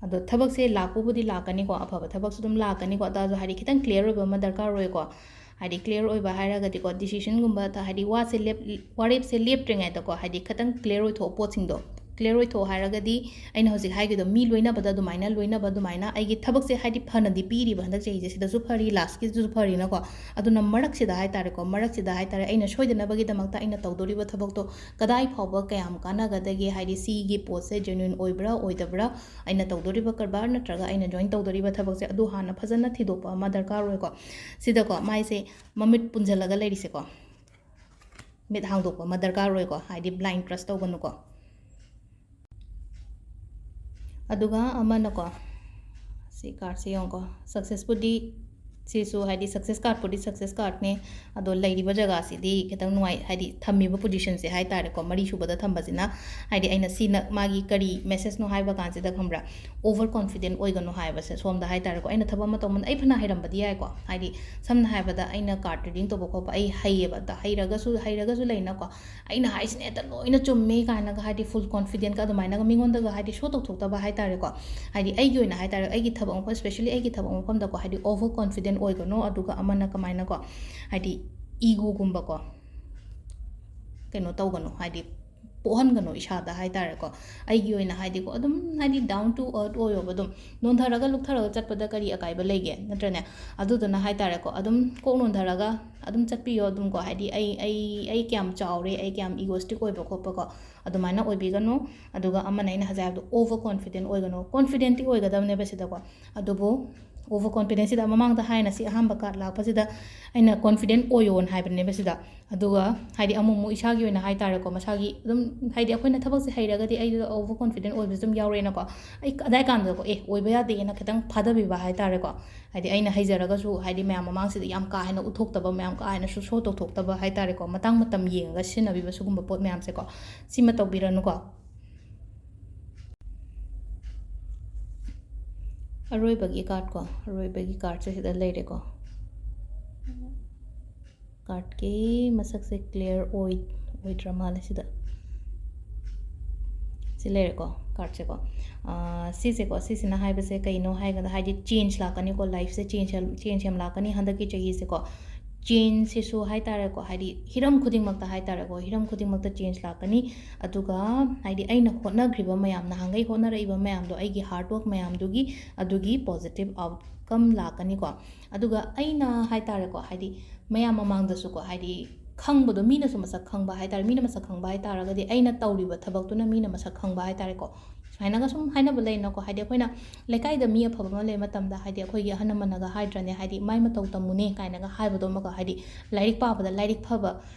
ꯑꯗꯣ ꯊꯕꯛꯁꯦ ꯂꯥꯛꯄꯕꯨꯗꯤ ꯂꯥꯛꯀꯅꯤꯀꯣ, ꯑꯐꯕ ꯊꯕꯛꯁꯨ ꯑꯗꯨꯝ ꯂꯥꯛꯀꯅꯤꯀꯣ, ꯑꯗꯨ ꯍꯥꯏꯗꯤ ꯈꯤꯇꯪ ꯀ꯭ꯂꯤꯌꯥꯔ ꯑꯣꯏꯕ ꯑꯃ ꯗꯔꯀꯥꯔ ꯑꯣꯏꯀꯣ꯫ ꯍꯥꯏꯗꯤ ꯀ꯭ꯂꯤꯌꯥꯔ ꯑꯣꯏꯕ ꯍꯥꯏꯔꯒꯗꯤꯀꯣ, ꯗꯤꯁꯤꯖꯟꯒꯨꯝꯕ ꯊ-, ꯍꯥꯏꯗꯤ ꯋꯥꯁꯦ ꯂꯦꯞ-, ꯋꯥꯔꯦꯞꯁꯦ ꯂꯦꯞꯇ꯭ꯔꯤꯉꯩꯗꯀꯣ, ꯍꯥꯏꯗꯤ ꯈꯤꯇꯪ ꯀ꯭ꯂꯤꯌꯥꯔ ꯑꯣꯏꯊꯣꯛꯑꯣ ꯄꯣꯠꯁꯤꯡꯗꯣ꯫ ꯀ꯭ꯂꯤꯌꯥꯔ ꯑꯣꯏꯊꯣꯛꯑꯣ ꯍꯥꯏꯔꯒꯗꯤ ꯑꯩꯅ ꯍꯧꯖꯤꯛ ꯍꯥꯏꯈꯤꯗꯣ, ꯃꯤ ꯂꯣꯏꯅꯕꯗ ꯑꯗꯨꯃꯥꯏꯅ ꯂꯣꯏꯅꯕ ꯑꯗꯨꯃꯥꯏꯅ ꯑꯩꯒꯤ ꯊꯕꯛꯁꯦ ꯍꯥꯏꯗꯤ ꯐꯅꯗꯤ ꯄꯤꯔꯤꯕ ꯍꯟꯗꯛ ꯆꯍꯤꯁꯦ, ꯁꯤꯗꯁꯨ ꯐꯔꯤ, ꯂꯥꯁꯀꯤꯗꯨꯁꯨ ꯐꯔꯤꯅꯀꯣ꯫ ꯑꯗꯨꯅ ꯃꯔꯛꯁꯤꯗ ꯍꯥꯏꯇꯥꯔꯦꯀꯣ, ꯃꯔꯛꯁꯤꯗ ꯍꯥꯏꯇꯥꯔꯦ, ꯑꯩꯅ ꯁꯣꯏꯗꯅꯕꯒꯤꯗꯃꯛꯇ ꯑꯩꯅ ꯇꯧꯗꯣꯔꯤꯕ ꯊꯕꯛꯇꯣ ꯀꯗꯥꯏ ꯐꯥꯎꯕ ꯀꯌꯥꯝ ꯀꯥꯟꯅꯒꯗꯒꯦ, ꯍꯥꯏꯗꯤ ꯁꯤꯒꯤ ꯄꯣꯠꯁꯦ ꯖꯦꯅ꯭ꯌꯨꯟ ꯑꯣꯏꯕ꯭ꯔꯥ ꯑꯣꯏꯗꯕ꯭ꯔꯥ, ꯑꯩꯅ ꯇꯧꯗꯣꯔꯤꯕ ꯀꯔꯕꯥꯔ ꯅꯠꯇ꯭ꯔꯒ ꯑꯩꯅ ꯖꯣꯏꯟ ꯇꯧꯗꯣꯔꯤꯕ ꯊꯕꯛꯁꯦ, ꯑꯗꯨ ꯍꯥꯟꯅ ꯐꯖꯅ ꯊꯤꯗꯣꯛꯄ ꯑꯃ ꯗꯔꯀꯥꯔ ꯑꯣꯏꯀꯣ꯫ ꯁꯤꯗꯀꯣ ꯃꯥꯏꯁꯦ ꯃꯃꯤꯠ ꯄꯨꯟꯁꯤꯜꯂꯒ ꯂꯩꯔꯤꯁꯦꯀꯣ, ꯃꯤꯠ ꯍꯥꯡꯗꯣꯛꯄ ꯑꯃ ꯗꯔꯀꯥꯔ ꯑꯣꯏꯀꯣ, ꯍꯥꯏꯗꯤ ꯕ꯭ꯂꯥꯏꯟ ꯇ꯭ꯔꯁ ꯇꯧꯒꯅꯨꯀꯣ꯫ ꯑꯗꯨꯒ ꯑꯃꯅꯀꯣ, ꯁꯤ ꯀꯥꯔꯠꯁꯦ ꯌꯦꯡꯉꯨꯀꯣ, ꯁꯛꯁꯦꯁꯄꯨꯗꯤ, ꯁꯤꯁꯨ ꯍꯥꯏꯗꯤ ꯁꯛꯁꯦꯁ ꯀꯥꯔꯠꯄꯨꯗꯤ ꯁꯛꯁꯦꯁ ꯀꯥꯔꯠꯅꯦ, ꯑꯗꯣ ꯂꯩꯔꯤꯕ ꯖꯒꯥꯁꯤꯗꯤ ꯈꯤꯇꯪ ꯅꯨꯡꯉꯥꯏ, ꯍꯥꯏꯗꯤ ꯊꯝꯃꯤꯕ ꯄꯣꯖꯤꯁꯟꯁꯦ ꯍꯥꯏꯇꯥꯔꯦꯀꯣ, ꯃꯔꯤꯁꯨꯕꯗ ꯊꯝꯕꯁꯤꯅ꯫ ꯍꯥꯏꯗꯤ ꯑꯩꯅ ꯁꯤꯅ ꯃꯥꯒꯤ ꯀꯔꯤ ꯃꯦꯁꯦꯖꯅꯣ ꯍꯥꯏꯕ ꯀꯥꯟꯁꯤꯗ, ꯈꯪꯕ꯭ꯔꯥ, ꯑꯣꯚꯔ ꯀꯣꯟꯐꯤꯗꯦꯟ ꯑꯣꯏꯒꯅꯨ ꯍꯥꯏꯕꯁꯦ ꯁꯣꯝꯗ ꯍꯥꯏꯇꯥꯔꯦꯀꯣ꯫ ꯑꯩꯅ ꯊꯕꯛ ꯑꯃ ꯇꯧꯕꯗ ꯑꯩ ꯐꯅ ꯍꯩꯔꯝꯕꯗꯤ ꯌꯥꯏꯀꯣ, ꯍꯥꯏꯗꯤ ꯁꯝꯅ ꯍꯥꯏꯔꯕꯗ ꯑꯩꯅ ꯀꯥꯔꯠ ꯔꯤꯗꯤꯡ ꯇꯧꯕ ꯈꯣꯠꯄ ꯑꯩ ꯍꯩꯌꯦꯕ, ꯑꯗ ꯍꯩꯔꯒꯁꯨ, ꯍꯩꯔꯒꯁꯨ ꯂꯩꯅꯀꯣ, ꯑꯩꯅ ꯍꯥꯏꯁꯤꯅ ꯍꯦꯛꯇ ꯂꯣꯏꯅ ꯆꯨꯝꯃꯤ ꯀꯥꯏꯅꯒ ꯍꯥꯏꯗꯤ ꯐꯨꯜ ꯀꯣꯟꯐꯤꯗꯦꯟꯒ ꯑꯗꯨꯃꯥꯏꯅꯒ ꯃꯤꯉꯣꯟꯗꯒ ꯍꯥꯏꯗꯤ ꯁꯣ ꯇꯧꯊꯣꯛꯇꯕ ꯍꯥꯏꯇꯥꯔꯦꯀꯣ꯫ ꯍꯥꯏꯗꯤ ꯑꯩꯒꯤ ꯑꯣꯏꯅ ꯍꯥꯏꯇꯥꯔꯦ, ꯑꯩꯒꯤ ꯊꯕꯛ ꯃꯐꯝ, ꯁ꯭ꯄꯦꯁꯦꯜꯂꯤ ꯑꯩꯒꯤ ꯊꯕꯛ ꯃꯐꯝꯗꯀꯣ, ꯍꯥꯏꯗꯤ ꯑꯣꯚꯔ ꯀꯣꯟꯐꯤꯗꯦꯟ ꯑꯣꯏꯒꯅꯣ꯫ ꯑꯗꯨꯒ ꯑꯃꯅ ꯀꯃꯥꯏꯅꯀꯣ, ꯍꯥꯏꯗꯤ ꯏꯒꯣꯒꯨꯝꯕꯀꯣ, ꯀꯩꯅꯣ ꯇꯧꯒꯅꯨ, ꯍꯥꯏꯗꯤ ꯄꯣꯛꯍꯟꯒꯅꯣ ꯏꯁꯥꯗ ꯍꯥꯏ ꯇꯥꯔꯦꯀꯣ꯫ ꯑꯩꯒꯤ ꯑꯣꯏꯅ ꯍꯥꯏꯗꯤꯀꯣ, ꯑꯗꯨꯝ ꯍꯥꯏꯗꯤ down to earth ꯑꯣꯏꯌꯣꯕ, ꯑꯗꯨꯝ ꯅꯣꯟꯊꯔꯒ ꯂꯨꯞꯊꯔꯒ ꯆꯠꯄꯗ ꯀꯔꯤ ꯑꯀꯥꯏꯕ ꯂꯩꯒꯦ, ꯅꯠꯇ꯭ꯔꯅꯦ? ꯑꯗꯨꯗꯨꯅ ꯍꯥꯏ ꯇꯥꯔꯦꯀꯣ, ꯑꯗꯨꯝ ꯀꯣꯛ ꯅꯣꯟꯊꯔꯒ ꯑꯗꯨꯝ ꯆꯠꯄꯤꯌꯣ꯫ ꯑꯗꯨꯝꯀꯣ, ꯍꯥꯏꯗꯤ ꯑꯩ ꯑꯩ ꯑꯩ ꯀꯌꯥꯝ ꯆꯥꯎꯔꯦ, ꯑꯩ ꯀꯌꯥꯝ egoistic ꯑꯣꯏꯕ ꯈꯣꯠꯄꯀꯣ, ꯑꯗꯨꯃꯥꯏꯅ ꯑꯣꯏꯕꯤꯒꯅꯨ꯫ ꯑꯗꯨꯒ ꯑꯃꯅ ꯑꯩꯅ ꯍꯧꯖꯤꯛ ꯍꯥꯏꯕꯗꯣ, over confident ꯑꯣꯏꯒꯅꯨ꯫ Confidentꯇꯤ ꯑꯣꯏꯒꯗꯕꯅꯦꯕ ꯁꯤꯗꯀꯣ, ꯑꯗꯨꯕꯨ over confident ꯁꯤꯗ ꯃꯃꯥꯡꯗ ꯍꯥꯏꯅ ꯁꯤ ꯑꯍꯥꯟꯕ card ꯂꯥꯛꯄꯁꯤꯗ ꯑꯩꯅ confident ꯑꯣꯏꯌꯣꯅ ꯍꯥꯏꯕꯅꯦꯕ ꯁꯤꯗ꯫ ꯑꯗꯨꯒ ꯍꯥꯏꯗꯤ ꯑꯃꯨꯛ ꯑꯃꯨꯛ ꯏꯁꯥꯒꯤ ꯑꯣꯏꯅ ꯍꯥꯏ ꯇꯥꯔꯦꯀꯣ, ꯃꯁꯥꯒꯤ ꯑꯗꯨꯝ ꯍꯥꯏꯗꯤ ꯑꯩꯈꯣꯏꯅ ꯊꯕꯛꯁꯦ ꯍꯩꯔꯒꯗꯤ ꯑꯩꯗꯣ over confident ꯑꯣꯏꯕꯁꯨ ꯑꯗꯨꯝ ꯌꯥꯎꯔꯛꯑꯦꯅꯀꯣ꯫ ꯑꯩ ꯑꯗꯥꯏ ꯀꯥꯟꯗꯀꯣ, "ꯑꯦ, ꯑꯣꯏꯕ ꯌꯥꯗꯦꯅ" ꯈꯤꯇꯪ ꯐꯥꯗꯕꯤꯕ ꯍꯥꯏ ꯇꯥꯔꯦꯀꯣ꯫ ꯍꯥꯏꯗꯤ ꯑꯩꯅ ꯍꯩꯖꯔꯒꯁꯨ ꯍꯥꯏꯗꯤ ꯃꯌꯥꯝ ꯃꯃꯥꯡꯁꯤꯗ ꯌꯥꯝ ꯀꯥ ꯍꯦꯟꯅ ꯎꯠꯊꯣꯛꯇꯕ, ꯃꯌꯥꯝ ꯀꯥ ꯍꯦꯟꯅꯁꯨ show ꯇꯧꯊꯣꯛꯇꯕ ꯍꯥꯏ ꯇꯥꯔꯦꯀꯣ, ꯃꯇꯥꯡ ꯃꯇꯝ ꯌꯦꯡꯉꯒ ꯁꯤꯖꯤꯟꯅꯕꯤꯕ ꯁꯤꯒꯨꯝꯕ ꯄꯣꯠ ꯃꯌꯥꯝꯁꯦꯀꯣ, ꯁꯤꯃ ꯇꯧꯕꯤꯔꯅꯨꯀꯣ꯫ ꯑꯔꯣꯏꯕꯒꯤ card ꯀꯣ, ꯑꯔꯣꯏꯕꯒꯤ cardꯁꯦ ꯁꯤꯗ ꯂꯩꯔꯦꯀꯣ꯫ Cardꯀꯤ ꯃꯁꯛꯁꯦ clear ꯑꯣꯏ ꯑꯣꯏꯗ꯭ꯔ ꯃꯥꯜꯂꯦ ꯁꯤꯗ꯫ ꯁꯤ ꯂꯩꯔꯦꯀꯣ, cardꯁꯦꯀꯣ꯫ ꯑꯥ, ꯁꯤꯁꯦꯀꯣ, ꯁꯤꯁꯤꯅ ꯍꯥꯏꯕꯁꯦ ꯀꯩꯅꯣ ꯍꯥꯏꯒꯗ, ꯍꯥꯏꯗꯤ change ꯂꯥꯛꯀꯅꯤꯀꯣ, lifeꯁꯦ change, change ꯌꯥꯝ ꯂꯥꯛꯀꯅꯤ ꯍꯟꯗꯛꯀꯤ ꯆꯍꯤꯁꯦꯀꯣ꯫ Changeꯁꯤꯁꯨ ꯍꯥꯏ ꯇꯥꯔꯦꯀꯣ, ꯍꯥꯏꯗꯤ ꯍꯤꯔꯝ ꯈꯨꯗꯤꯡꯃꯛꯇ ꯍꯥꯏ ꯇꯥꯔꯦꯀꯣ, ꯍꯤꯔꯝ ꯈꯨꯗꯤꯡꯃꯛꯇ change ꯂꯥꯛꯀꯅꯤ꯫ ꯑꯗꯨꯒ ꯍꯥꯏꯗꯤ ꯑꯩꯅ ꯍꯣꯠꯅꯈ꯭ꯔꯤꯕ ꯃꯌꯥꯝ, ꯅꯍꯥꯟꯈꯩ ꯍꯣꯠꯅꯔꯛꯏꯕ ꯃꯌꯥꯝꯗꯣ, ꯑꯩꯒꯤ hard work ꯃꯌꯥꯝꯗꯨꯒꯤ, ꯑꯗꯨꯒꯤ positive outcome ꯂꯥꯛꯀꯅꯤꯀꯣ꯫ ꯑꯗꯨꯒ ꯑꯩꯅ ꯍꯥꯏ ꯇꯥꯔꯦꯀꯣ, ꯍꯥꯏꯗꯤ ꯃꯌꯥꯝ ꯃꯃꯥꯡꯗꯁꯨꯀꯣ, ꯍꯥꯏꯗꯤ ꯈꯪꯕꯗꯣ, ꯃꯤꯅꯁꯨ ꯃꯁꯛ ꯈꯪꯕ ꯍꯥꯏ ꯇꯥꯔꯦ, ꯃꯤꯅ ꯃꯁꯛ ꯈꯪꯕ ꯍꯥꯏ ꯇꯥꯔꯒꯗꯤ ꯑꯩꯅ ꯇꯧꯔꯤꯕ ꯊꯕꯛꯇꯨꯅ ꯃꯤꯅ ꯃꯁꯛ ꯈꯪꯕ ꯍꯥꯏ ꯇꯥꯔꯦꯀꯣ꯫ ꯁꯨꯃꯥꯏꯅꯒ ꯁꯨꯝ ꯍꯥꯏꯅꯕ ꯂꯩꯅꯀꯣ, ꯍꯥꯏꯗꯤ ꯑꯩꯈꯣꯏꯅ ꯂꯩꯀꯥꯏꯗ ꯃꯤ ꯑꯐꯕ ꯑꯃ ꯂꯩꯕ ꯃꯇꯝꯗ, ꯍꯥꯏꯗꯤ ꯑꯩꯈꯣꯏꯒꯤ ꯑꯍꯜ ꯂꯃꯟꯅꯒ ꯍꯥꯏꯗ꯭ꯔꯅꯦ, ꯍꯥꯏꯗꯤ "ꯃꯥꯏ ꯃꯇꯧ ꯇꯝꯃꯨꯅꯦ" ꯀꯥꯏꯅꯒ ꯍꯥꯏꯕꯗꯣ ꯑꯃꯒ, ꯍꯥꯏꯗꯤ ꯂꯥꯏꯔꯤꯛ ꯄꯥꯕꯗ ꯂꯥꯏꯔꯤꯛ ꯐꯕ,